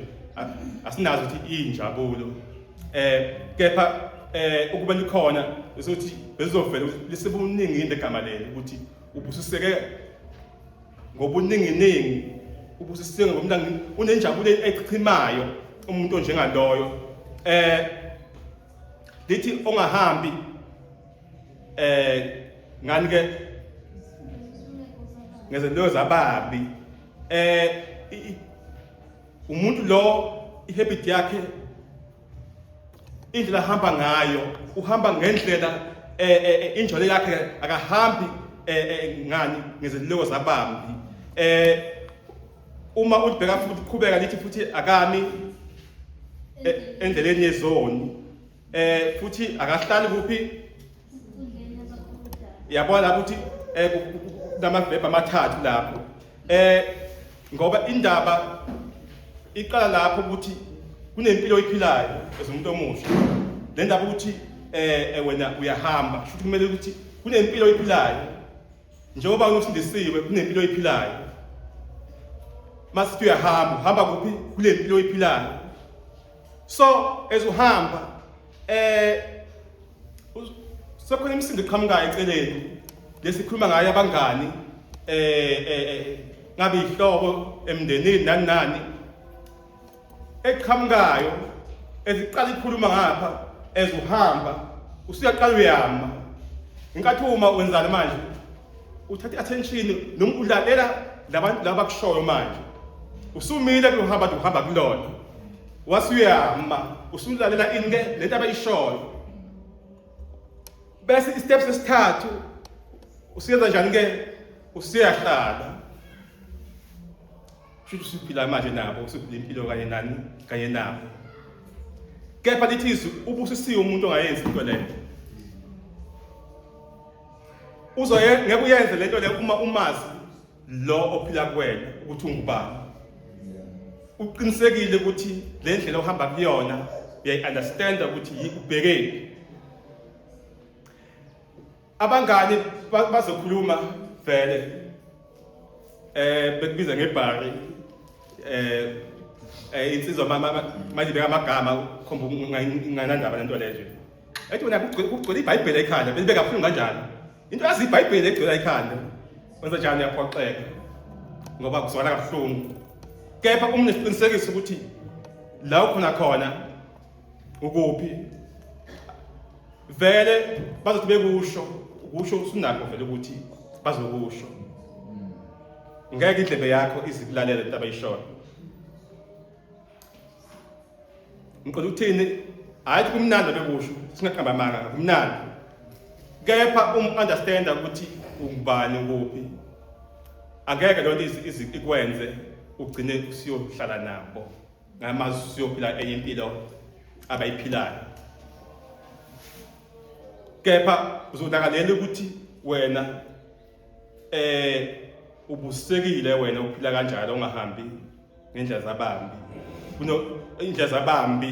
asinazo ukuthi injabulo, kepha ukube likhona besothi bezovela ukuthi lisebuningi igama leli, ukuthi ubusiseke ngobuninginingi, ubusiseke ngobunangi, unenjabulo echichimayo umuntu onjengaloyo. Lithi ongahambi ngani ke? Ngezinto zababi. Umuntu lo ihabit yakhe, indlela ahamba ngayo, uhamba ngendlela injalo yakhe, akahambi ngani? Ngezeluleko zabambi. Uma ulibheka futhi qhubeka lithi futhi akami endleleni yezoni, futhi akahlali kuphi? Yabona lapho ukuthi kunamaverb amathathu lapho, ngoba indaba iqala lapho ukuthi kunempilo oyiphilayo as umuntu omusha. Le ndaba ukuthi wena uyahamba, futhi kumele ukuthi kunempilo oyiphilayo njengoba usindisiwe, kunempilo oyiphilayo. Masithi uyahamba, uhamba kuphi? Kule mpilo oyiphilayo. So as uhamba sekhona imisindo eqhamukayo eceleni lesikhuluma ngayo, abangani. Ngabe ihlobo emndenini nani nani eqhamukayo eziqala ikhuluma ngapha ezuhamba usuyaqala uyama inkathi uma wenzani manje uthatha i-attention noma ulalela labantu laba kushoyo manje usumile kuhamba uhamba kulona wasuyama usulalela ini ke lento abayishoyo bese istep sesithathu usuyenza njani ke usuyahlala kusho ukuthi usuphila manje nabo usuphila impilo kanye nani kanye nabo kepha lithi izwi ubusisiwe umuntu ongayenzi into leyo uzoye ngeke uyenze lento leyo uma umazi lo ophila kuwena ukuthi ungubani uqinisekile ukuthi le ndlela ohamba kuyona uyayi-understanda ukuthi ubhekeni abangani bazokhuluma vele eh bekubiza ngebhari eh eh insizwa manje beka amagama khomba unganandaba lento leyo nje ethi wena kugcwele iBhayibheli ekhanda belibeka kabuhlungu kanjani into yazi iBhayibheli egcwele ekhanda wenza njani uyaphoxeka ngoba kuzwakala kabuhlungu kepha uma unesiqinisekiso ukuthi la ukhona khona ukuphi vele bazothi bekusho ukusho usunakho vele ukuthi bazokusho ngeke indlebe yakho izikulalela into abayishoyo ngiqonda ukuthini hayi kumnandi bekusho singaqamba amanga kumnandi kepha um understand ukuthi ungubani ukuphi angeke lonto ikwenze ugcine usiyohlala nabo ngamazwi siyophila enye impilo abayiphilayo kepha uzonakalela ukuthi wena eh ubusekile wena uphila kanjalo ungahambi ngendlela zabambi kuno indlela zabambi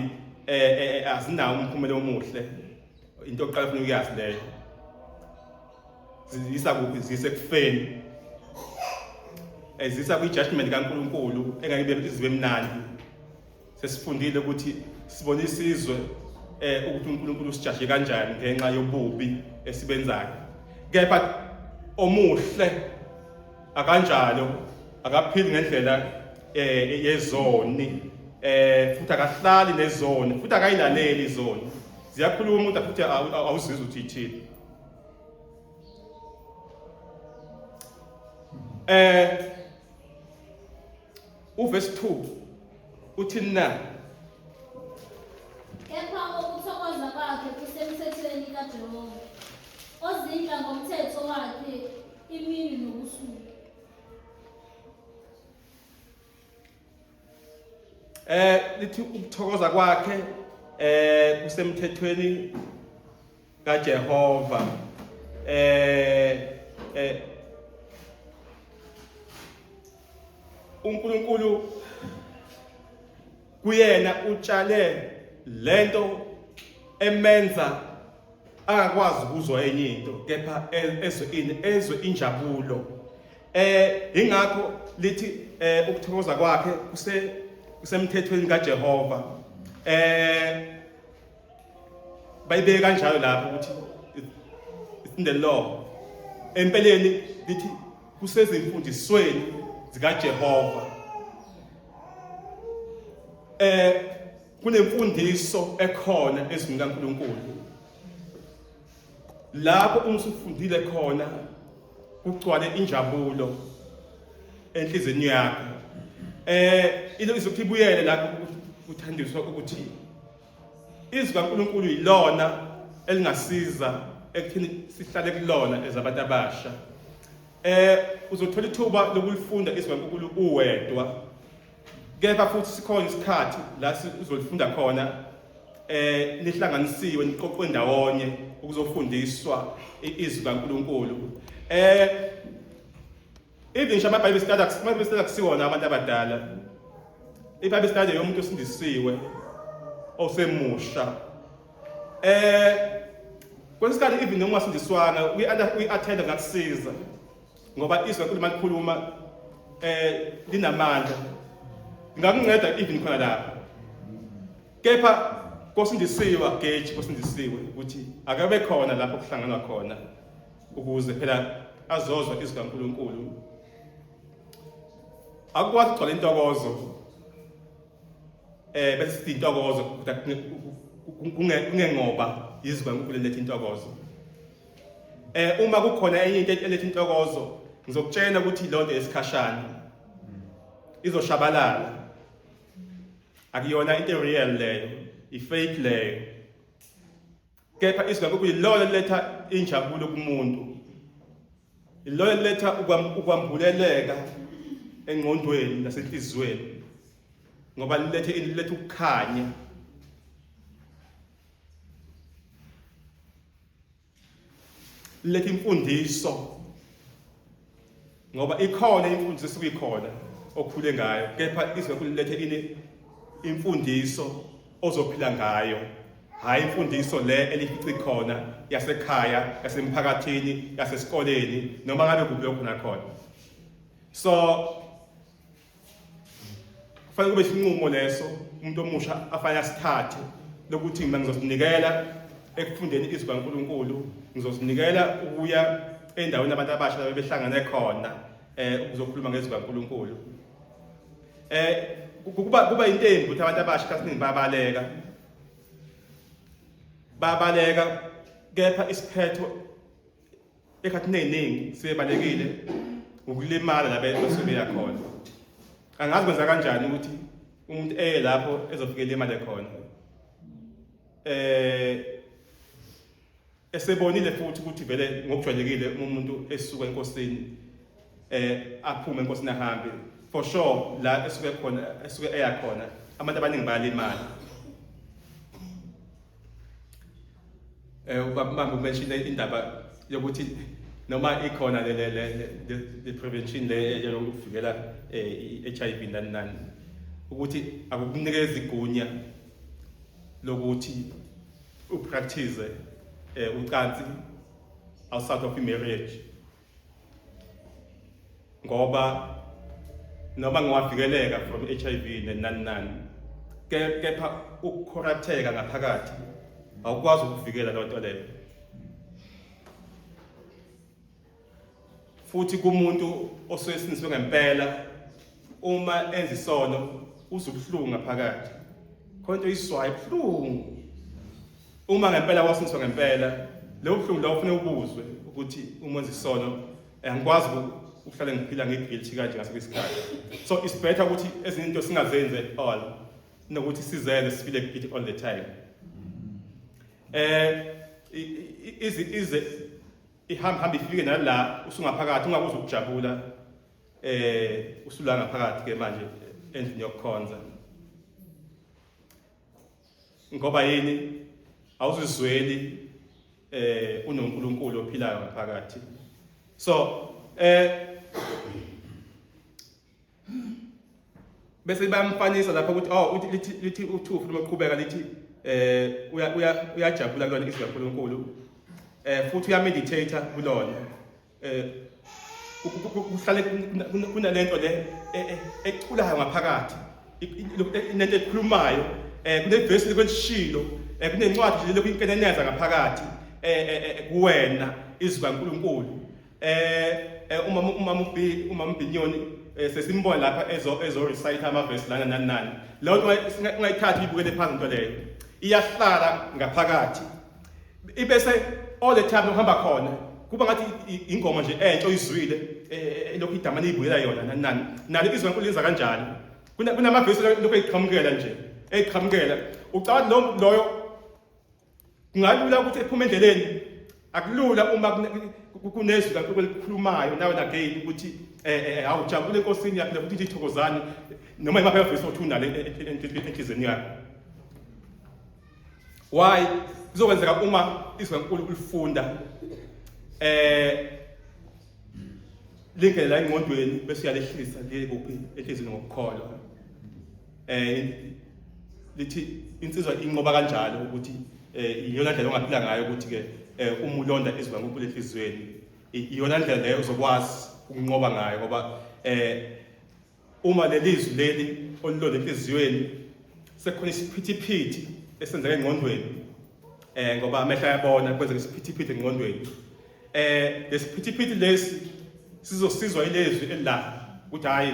eh, eh, eh azinawo umphumela omuhle into oqala ufuna ukuyazi leyo ziyisa kuphi ziyise ekufeni ezisa kwi-judgment kaNkulunkulu engeke ibe izibe mnandi sesifundile ukuthi sibone isizwe eh ukuthi uNkulunkulu usijaje kanjani ngenxa yobubi esibenzayo kepha omuhle akanjalo akaphili ngendlela eh yezoni eh futhi akahlali nezoni futhi akayilaleli izoni ziyakhuluma umuntu futhi awuzizwa ukuthi ithini Eh uverse 2 uthini na? Kepha ukuthokoza kwakhe kusemthethweni kaJehova, ozindla ngomthetho wakhe imini nobusuku. Eh lithi ukuthokoza kwakhe eh kusemthethweni kaJehova eh eh uNkulunkulu kuyena utshale lento emenza angakwazi ukuzwa enye into kepha ezwe ini ezwe injabulo eh ingakho lithi eh ukuthokoza kwakhe kuse kusemthethweni kaJehova eh bayibeke kanjalo lapho ukuthi it's in the law empeleni lithi kusezimfundisweni zikaJehova eh kunemfundiso ekhona ezwini kaNkuluNkulu lapho uma usufundile khona kugcwale injabulo enhlizweni yakho eh into izokuthi ibuyele lapho kuthandiswa ukuthi Izwi kaNkulunkulu yilona elingasiza ekutheni sihlale kulona ezabantu abasha. Eh uzothola ithuba lokulifunda izwi kaNkulunkulu uwedwa. Kepha futhi sikhona isikhathi la uzolifunda khona eh nihlanganisiwe niqoqwe ndawonye ukuzofundiswa izwi kaNkulunkulu. Eh Even ngisho ama-Bible study ama-Bible study akusiwona abantu abadala. I-Bible study yomuntu osindisiwe osemusha. Eh kwesinye isikhathi even noma ungasindiswanga uyi-attend ngakusiza ngoba izwi kaNkulunkulu malikhuluma eh linamandla. Ngakunceda even khona lapho. Kepha kosindisiwe ageji kosindisiwe ukuthi akabe khona lapho kuhlanganwa khona ukuze phela azozwa izwi kaNkulunkulu. Akukwazi ukugcwala intokozo bese sithi intokozo kodwa kungengoba izwi kaNkulunkulu eletha intokozo. Uma kukhona enye into eletha intokozo ngizokutshela ukuthi lonto yesikhashana izoshabalala. Akuyona into real leyo, i-fake leyo. Kepha izwi kaNkulunkulu yilona eliletha injabulo kumuntu. Yilona eliletha ukwambuleleka engqondweni nasenhliziyweni. Ngoba lilethe liletha ukukhanya. Liletha imfundiso. Ngoba ikhona imfundiso esuke ikhona okhule ngayo, kepha izwi kaNkulunkulu lilethe ini imfundiso ozophila ngayo. Hhayi imfundiso le elifice khona yasekhaya, yasemphakathini, yasesikoleni, noma ngabe kuphi okhona khona. So kufanele kube isinqumo leso umuntu omusha afanele asithathe lokuthi mina ngizozinikela ekufundeni izwi kaNkulunkulu, ngizozinikela ukuya endaweni abantu abasha behlangane khona ukuzokhuluma ngezwi kaNkulunkulu. Kuba into embi ukuthi abantu abasha isikhathi esiningi bayabaleka. Bayabaleka kepha isiphetho ekhathini eziningi sibebalekile ukulimala la basuke beya khona. Angazi kwenza kanjani ukuthi umuntu eye lapho ezofike elimale khona. Esebonile futhi ukuthi vele ngokujwayelekile uma umuntu esuka enkosini aphume enkosini ahambe, for sure la esuke khona, esuke eya khona abantu abaningi bayalimala. Ubaba Mbambo umention indaba yokuthi noma ikhona le prevention le yokuvikela i-HIV nani nani, ukuthi akukunikeza igunya lokuthi upractice ucansi outside of marriage, ngoba noma ngiwavikeleka from HIV nani nani, kepha ukucorrupteka ngaphakathi awukwazi ukuvikela loo nto leyo. Futhi kumuntu osesindiswe ngempela, uma enza isono uzwa ubuhlungu ngaphakathi, khona into oyizwayo ebuhlungu. Uma ngempela wasindiswa ngempela, leyo buhlungu lowo kufanele ubuzwe ukuthi uma wenza isono angikwazi ukuhlale ngiphila nge-guilty kanje ngaso isikhathi. So it's better ukuthi ezinye into singazenzi at all nokuthi sizenze sifile guilty all the time. Ize ihamba hamba ifike nala usungaphakathi ungakwazi ukujabula, usula ngaphakathi ke manje endlini yokukhonza. Ngoba yini? Awuzizweli unoNkulunkulu ophilayo ngaphakathi. So bese bayamfanisa lapha ukuthi oh uthi lithi uthufu noma uqhubeka lithi uyajabula kulona izwi kaNkulunkulu, futhi uyameditate kulona. Kuhlale kunalento le eculayo ngaphakathi, inento ekhulumayo, kunevesi lekwelishilo, kunencwadi nje lokuyinkeneneza ngaphakathi kuwena izwi kaNkulunkulu. Uma uMbinyoni sesimbona lapha ezo recite amavesi lana nani nani, leyo nto ungayithathi uyibukele phansi, into leyo iyahlala ngaphakathi, ibese all the time uhamba khona kuba ngathi ingoma nje entsha oyizwile, elokhu idamane ibuyela yona nani nani. Nalo izwi kaNkulunkulu lenza kanjalo. Kunamavesi lokhu eqhamukela nje, eqhamukela ucabanga loyo kungalula ukuthi ephume endleleni. Akulula uma kunezwi kaNkulunkulu elikhulumayo nawe nagain ukuthi awujabule enkosini yakho futhi ithokozani noma imaphi amavesi othi unalo enhliziyweni yakho. Why? Kuzokwenzeka uma izwi kaNkulunkulu ulifunda lingene la engqondweni bese uyalehlisa liye kuphi enhliziyweni ngokukholwa. Lithi insizwa inqoba kanjalo ukuthi iyona ndlela ongaphila ngayo ukuthi ke uma ulonda izwi kaNkulunkulu enhliziyweni, iyona ndlela leyo uzokwazi ukunqoba ngayo, ngoba uma lelizwi leli olilonda enhliziyweni sekukhona isiphithiphithi esenzeka engqondweni, ngoba amehlo ayabona, kwenzeka isiphithiphithi engqondweni. Lesiphithiphithi lesi sizosizwa ilezwi elila ukuthi hayi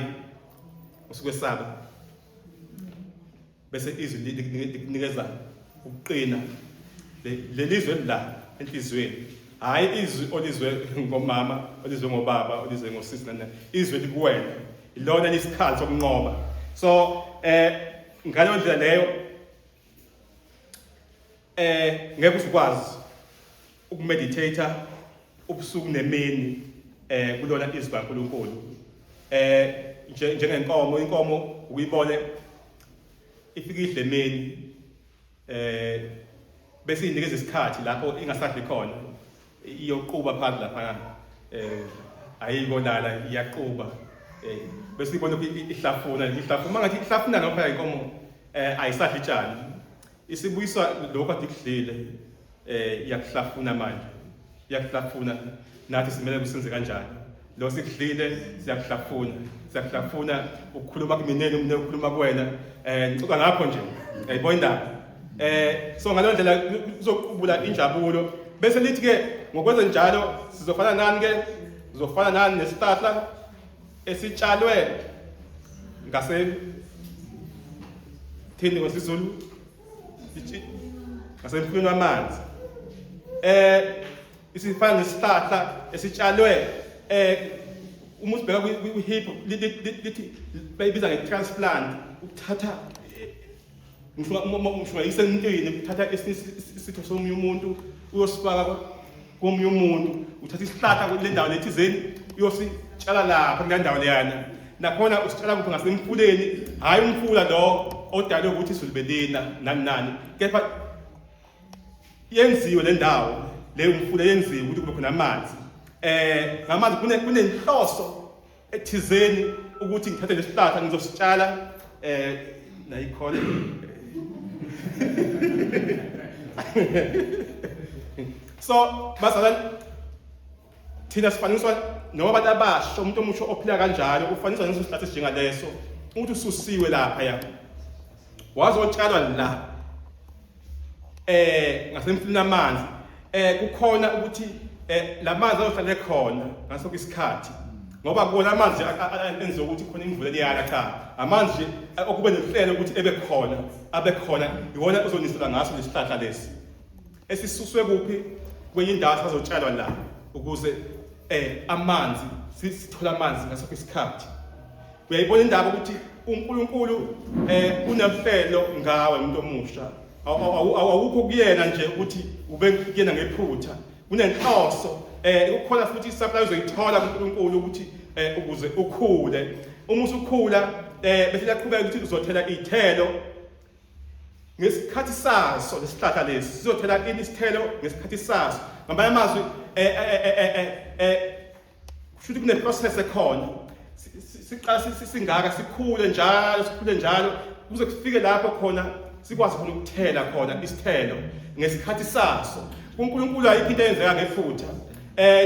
Usukwesaba. Bese izwi likunikeza ukuqina. Lelizwe la enhliziyweni. Hayi izwi olizwe ngomama, olizwe ngobaba, olizwe ngosisi nana. Izwi likuwena. Ilona lisikhathi sokunqoba. So ngaleyo ndlela leyo ngeke uzukwazi ukumeditate ubusuku nemini kulona izwi kaNkuluNkulu. Njengenkomo, inkomo ukuyibone ifika idle emini bese inikeza isikhathi lapho ingasadli khona, iyoquba phansi lapha, ayikolala, iyaquba, bese ibona ihlafuna, ihlafuna ngathi ihlafuna noma phela inkomo ayisadli tshani, isibuyiswa lokho ade kudlile, iyakuhlafuna manje, iyakuhlafuna. Nathi simele kusenze kanjani lo sikudlile? Siyakuhlafuna, siyakuhlafuna ukukhuluma kumineni, umne ukukhuluma kuwena, ngixoxa ngakho nje, yayibona indaba. So ngaleyo ndlela kuzoqubula injabulo, bese lithi ke ngokwenze njalo sizofana nani ke? Sizofana nani? Nesihlahla esitshalwe ngase thini ngesiZulu, ngasemfuleni wamanzi, isifana nesihlahla esitshalwe, uma usibheka kwi-Hebrew lithi bayibiza nge-transplant, ukuthatha ngisho isemntwini, ukuthatha isitho somunye umuntu uyosifaka komunye umuntu, uthatha isihlahla kule ndawo lethizeni uyositshala lapha kule ndawo leyana. Nakhona usitshala kuphi? Ngasemfuleni. Hhayi umfula lo odalwe ukuthi izulu belina nani nani, kepha yenziwe le ndawo leyo mfula, yenziwe ukuthi kube khona amanzi, ngamanzi kunenhloso ethizeni ukuthi ngithathe lesihlahla ngizositshala nayikhona. So bazalwane, thina sifaniswa noma abantu abasha, umuntu omusha ophila kanjalo ufaniswa neso sihlahla esinjengaleso, ukuthi ususiwe lapha ya wazotshalwa la ngasemfuleni amanzi, kukhona ukuthi lamanzi azohlale khona ngaso isikhathi, ngoba kuwona amanzi enziwa ukuthi khona imvula liyana, cha, amanzi okube nehlelo ukuthi ebe khona, abe khona, iwona ozonisela ngaso lesihlahla lesi esisuswe kuphi, kwenye indawo, sazotshalwa la ukuze amanzi sithola amanzi ngaso isikhathi. Uyayibona indaba ukuthi uNkulunkulu unemhlelo ngawe, umuntu omusha? Awukho kuyena nje ukuthi ube kuyena ngephutha, kunenhloso, ukukhona futhi isupply uzoyithola kuNkulunkulu ukuthi ukuze ukhule. Uma usukhula, bese liyaqhubeka ukuthi uzothela ithelo ngesikhathi saso. Lesihlahla lesi sizothela ini? Isithelo ngesikhathi saso. Ngamanye amazwi, kusho ukuthi kune-process ekhona. Siqala singaka, sikhule njalo, sikhule njalo kuze kufike lapho khona sikwazi khona ukuthela khona isithelo ngesikhathi saso. KuNkulunkulu ayikho into eyenzeka ngephutha.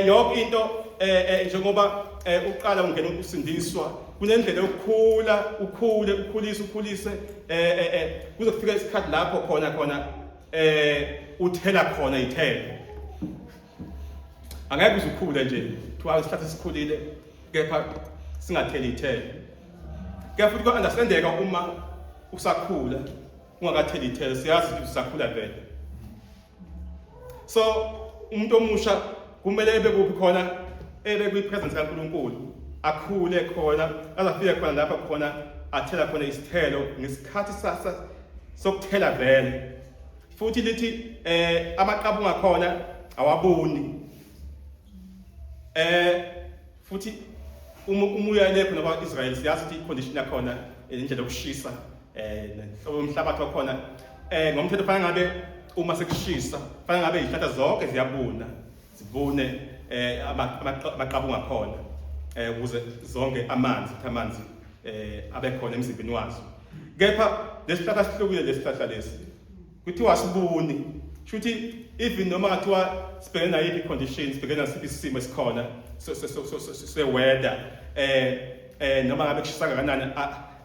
Yonke into, njengoba uqala ungena ukusindiswa, kunendlela yokukhula, ukhule, ukhulise, ukhulise, kuze kufike isikhathi lapho khona uthela khona ithelo. Angeke uze ukhule nje, kuthiwa isihlahla esikhulile kepha singatheli ithelo. Kepha futhi ku-understandeka uma usakhula ungakatheli ithelo, siyazi ukuthi usakhula vele. So umuntu omusha kumele ebe kuphi khona? Ebe kwi-presence kaNkulunkulu, akhule khona azafike khona lapha khona athela khona isithelo ngesikhathi sasa sokuthela vele. Futhi lithi amaqabunga khona awabuni. Futhi uma uya le khona kwa-Israel, siyazi ukuthi i-condition yakhona, indlela yokushisa, nenhlobo yomhlabathi wakhona, ngomthetho fanele ngabe uma sekushisa fanele ngabe izihlahla zonke ziyabuna, zibune amaqabunga khona, ukuze zonke amanzi, ukuthi amanzi abe khona emzimbeni wazo. Kepha lesihlahla sihlukile. Lesihlahla lesi kuthiwa sibuni, shuthi even noma ngathiwa sibhekene nayiphi condition, sibhekene nasiphi isimo esikhona se-weather, noma ngabe kushisa kangakanani,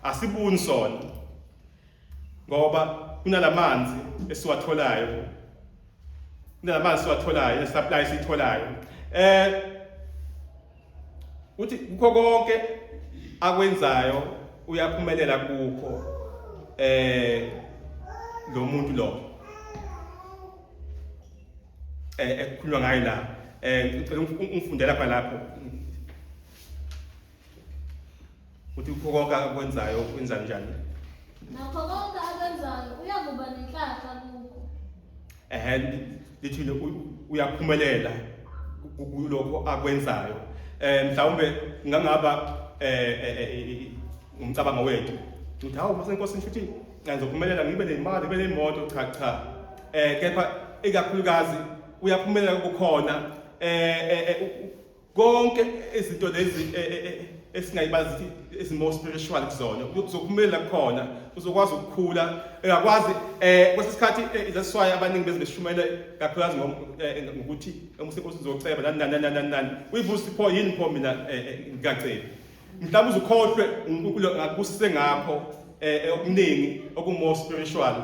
asibuni sona, ngoba kunalamanzi esiwatholayo, kunalamanzi esiwatholayo, supply esiyitholayo. Uthi kukho konke akwenzayo. Uyaphumelela kukho lo muntu lo ekukhulunywa ngayo la. Ngicela ungifundela khona lapho uthi kukho konke akwenzayo wenza kanjani. Nakho konke akwenzayo uyakuba nenhlanhla kukho. Lithi uyaphumelela kulokho akwenzayo. Mhlawumbe ngangaba umcabango wethu uthi hawu masenkosini futhi ngizophumelela ngibe nemali, ngibe nemoto. Cha cha, kepha ikakhulukazi uyaphumelela kukhona konke izinto lezi esingayibazi ezi more spiritual kuzona uzophumelela kukhona, uzokwazi ukukhula, uyakwazi kwesinye isikhathi. That's why abaningi beze beshumayela kakhulukazi ngokuthi umusenkosi uzoceba nani nani nani nani nani. Uyibusa pho yini pho mina ngingaceli mhlawumbe uzukhohlwe uNkulunkulu ngakubusise ngakho okuningi oku-more spiritual.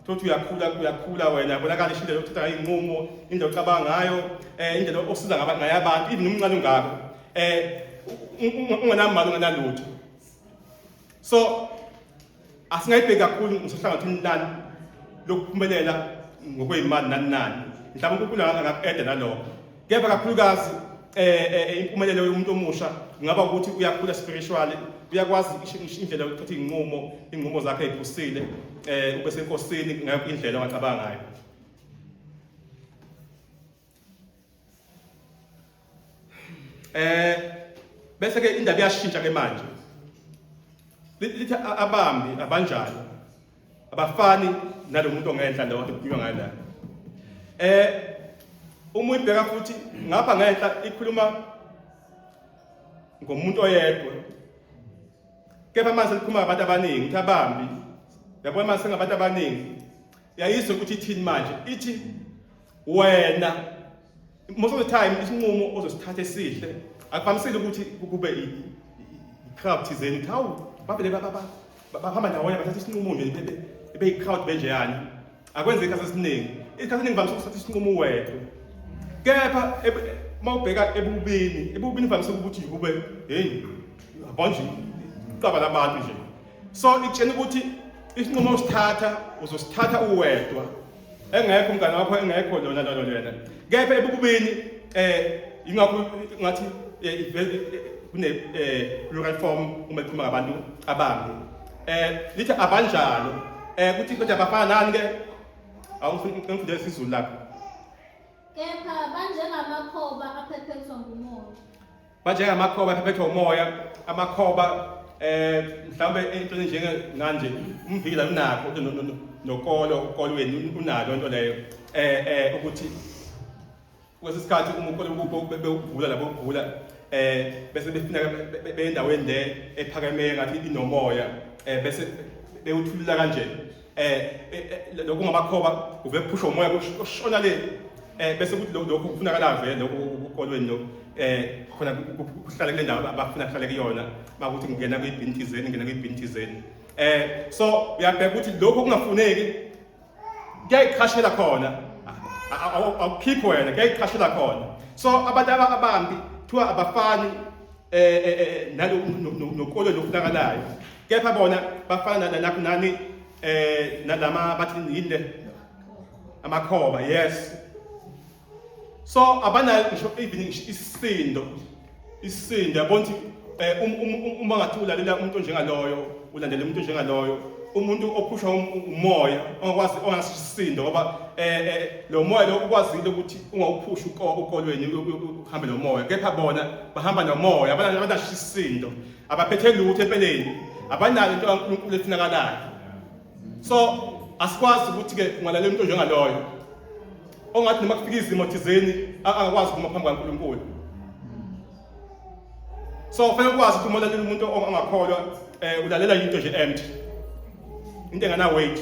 Thothi uyakhula, uyakhula wena, bonakala indlela yokuthatha ngayo inqumo, indlela ocabanga ngayo, indlela osiza ngayo abantu, even umncane ungako, ungenamali, ungenalutho. So asingayibheki kakhulu ngisohlangothini lani lokuphumelela ngokweyimali nani nani, mhlawumbe uNkulunkulu angaku-eda nalokho, kepha kakhulukazi impumelelo yomuntu omusha kungaba ukuthi uyakhula spiritually, uyakwazi indlela yokuthatha iy'nqumo, iy'nqumo zakhe ey'phusile, ube senkosini ngayo indlela ongacabanga ngayo. Bese ke indaba iyashintsha ke manje. Lithi abambi abanjalo, abafani nalomuntu ongenhla lo kade kukhulunywa ngaye la. Uma uyibheka futhi ngapha ngenhla ikhuluma ngomuntu oyedwa, kepha manje likhuluma ngabantu abaningi, ukuthi abambi, yabona manje sengabantu abaningi. Yayizwe ukuthi ithini manje, ithi wena most of the time isinqumo ozosithatha esihle akuvamisile ukuthi kube i-crowd thizeni, ukuthi hawu bavele bahamba ndawonye bathatha isinqumo nje bebe yi-crowd benjeyani. Akwenzeki isikhathi esiningi. Isikhathi esiningi vamise ukuthatha isinqumo wedwa, kepha uma ubheka ebubini, ebubini vamise ukuthi kube hey yabo nje iqaba labantu nje. So ikutshena ukuthi isinqumo osithatha uzosithatha uwedwa, engekho umngane wakho, engekho lona lona lona, kepha ebubini ingakho ngathi kune plural form uma ikhuluma ngabantu abambi. Lithi abanjalo kuthi kodwa bafana nani ke? Awungifundele isiZulu lapho. Kepha banjengamakhoba aphephethwa ngumoya. Banjengamakhoba aphephethwa umoya. Amakhoba mhlawumbe into njenge nganje umvila unakho nokolo ukolweni unalo into leyo ukuthi kwesinye isikhathi uma ukolo bewuvula labo uvula bese befuna bendaweni le ephakemeyo ngathi inomoya, bese bewuthulula kanje lokhu ngamakhoba uve kuphusha umoya kushona le, bese kuthi lokhu kufunakala vele lokhu ukolweni lokhu khona kuhlale kule ndawo abafuna kuhlale kuyona, makuthi ngingena kuyibhini thizeni, ngingena kuyibhini thizeni. So uyabheka ukuthi lokhu kungafuneki kuyayiqhashela khona, awukhiphi wena, kuyayiqhashela khona. So abantu abambi kuthiwa abafani nalo nokolo lofunakalayo, kepha bona bafana nakho nani nalama bathi yini le amakhoba. Yes, so abanayo ngisho even isisindo, isisindo yabona ukuthi uma ngathi ulalela umuntu onjengaloyo, ulandela umuntu onjengaloyo, umuntu ophushwa umoya ongakwazi, ongasisindo, ngoba lo moya lo ukwazile ukuthi ungawuphushi ukolweni uhambe nomoya, kepha bona bahamba nomoya, abanasho isisindo, abaphethe lutho empeleni, abanayo into kaNkulunkulu efunakalayo. So asikwazi ukuthi ke ungalalela umuntu onjengaloyo ongathi noma kufika izimo thizeni angakwazi ukuma phambi kaNkulunkulu. So kufanele ukwazi ukuthi uma ulalela umuntu ongakholwa ulalela into nje empty, into engana weight.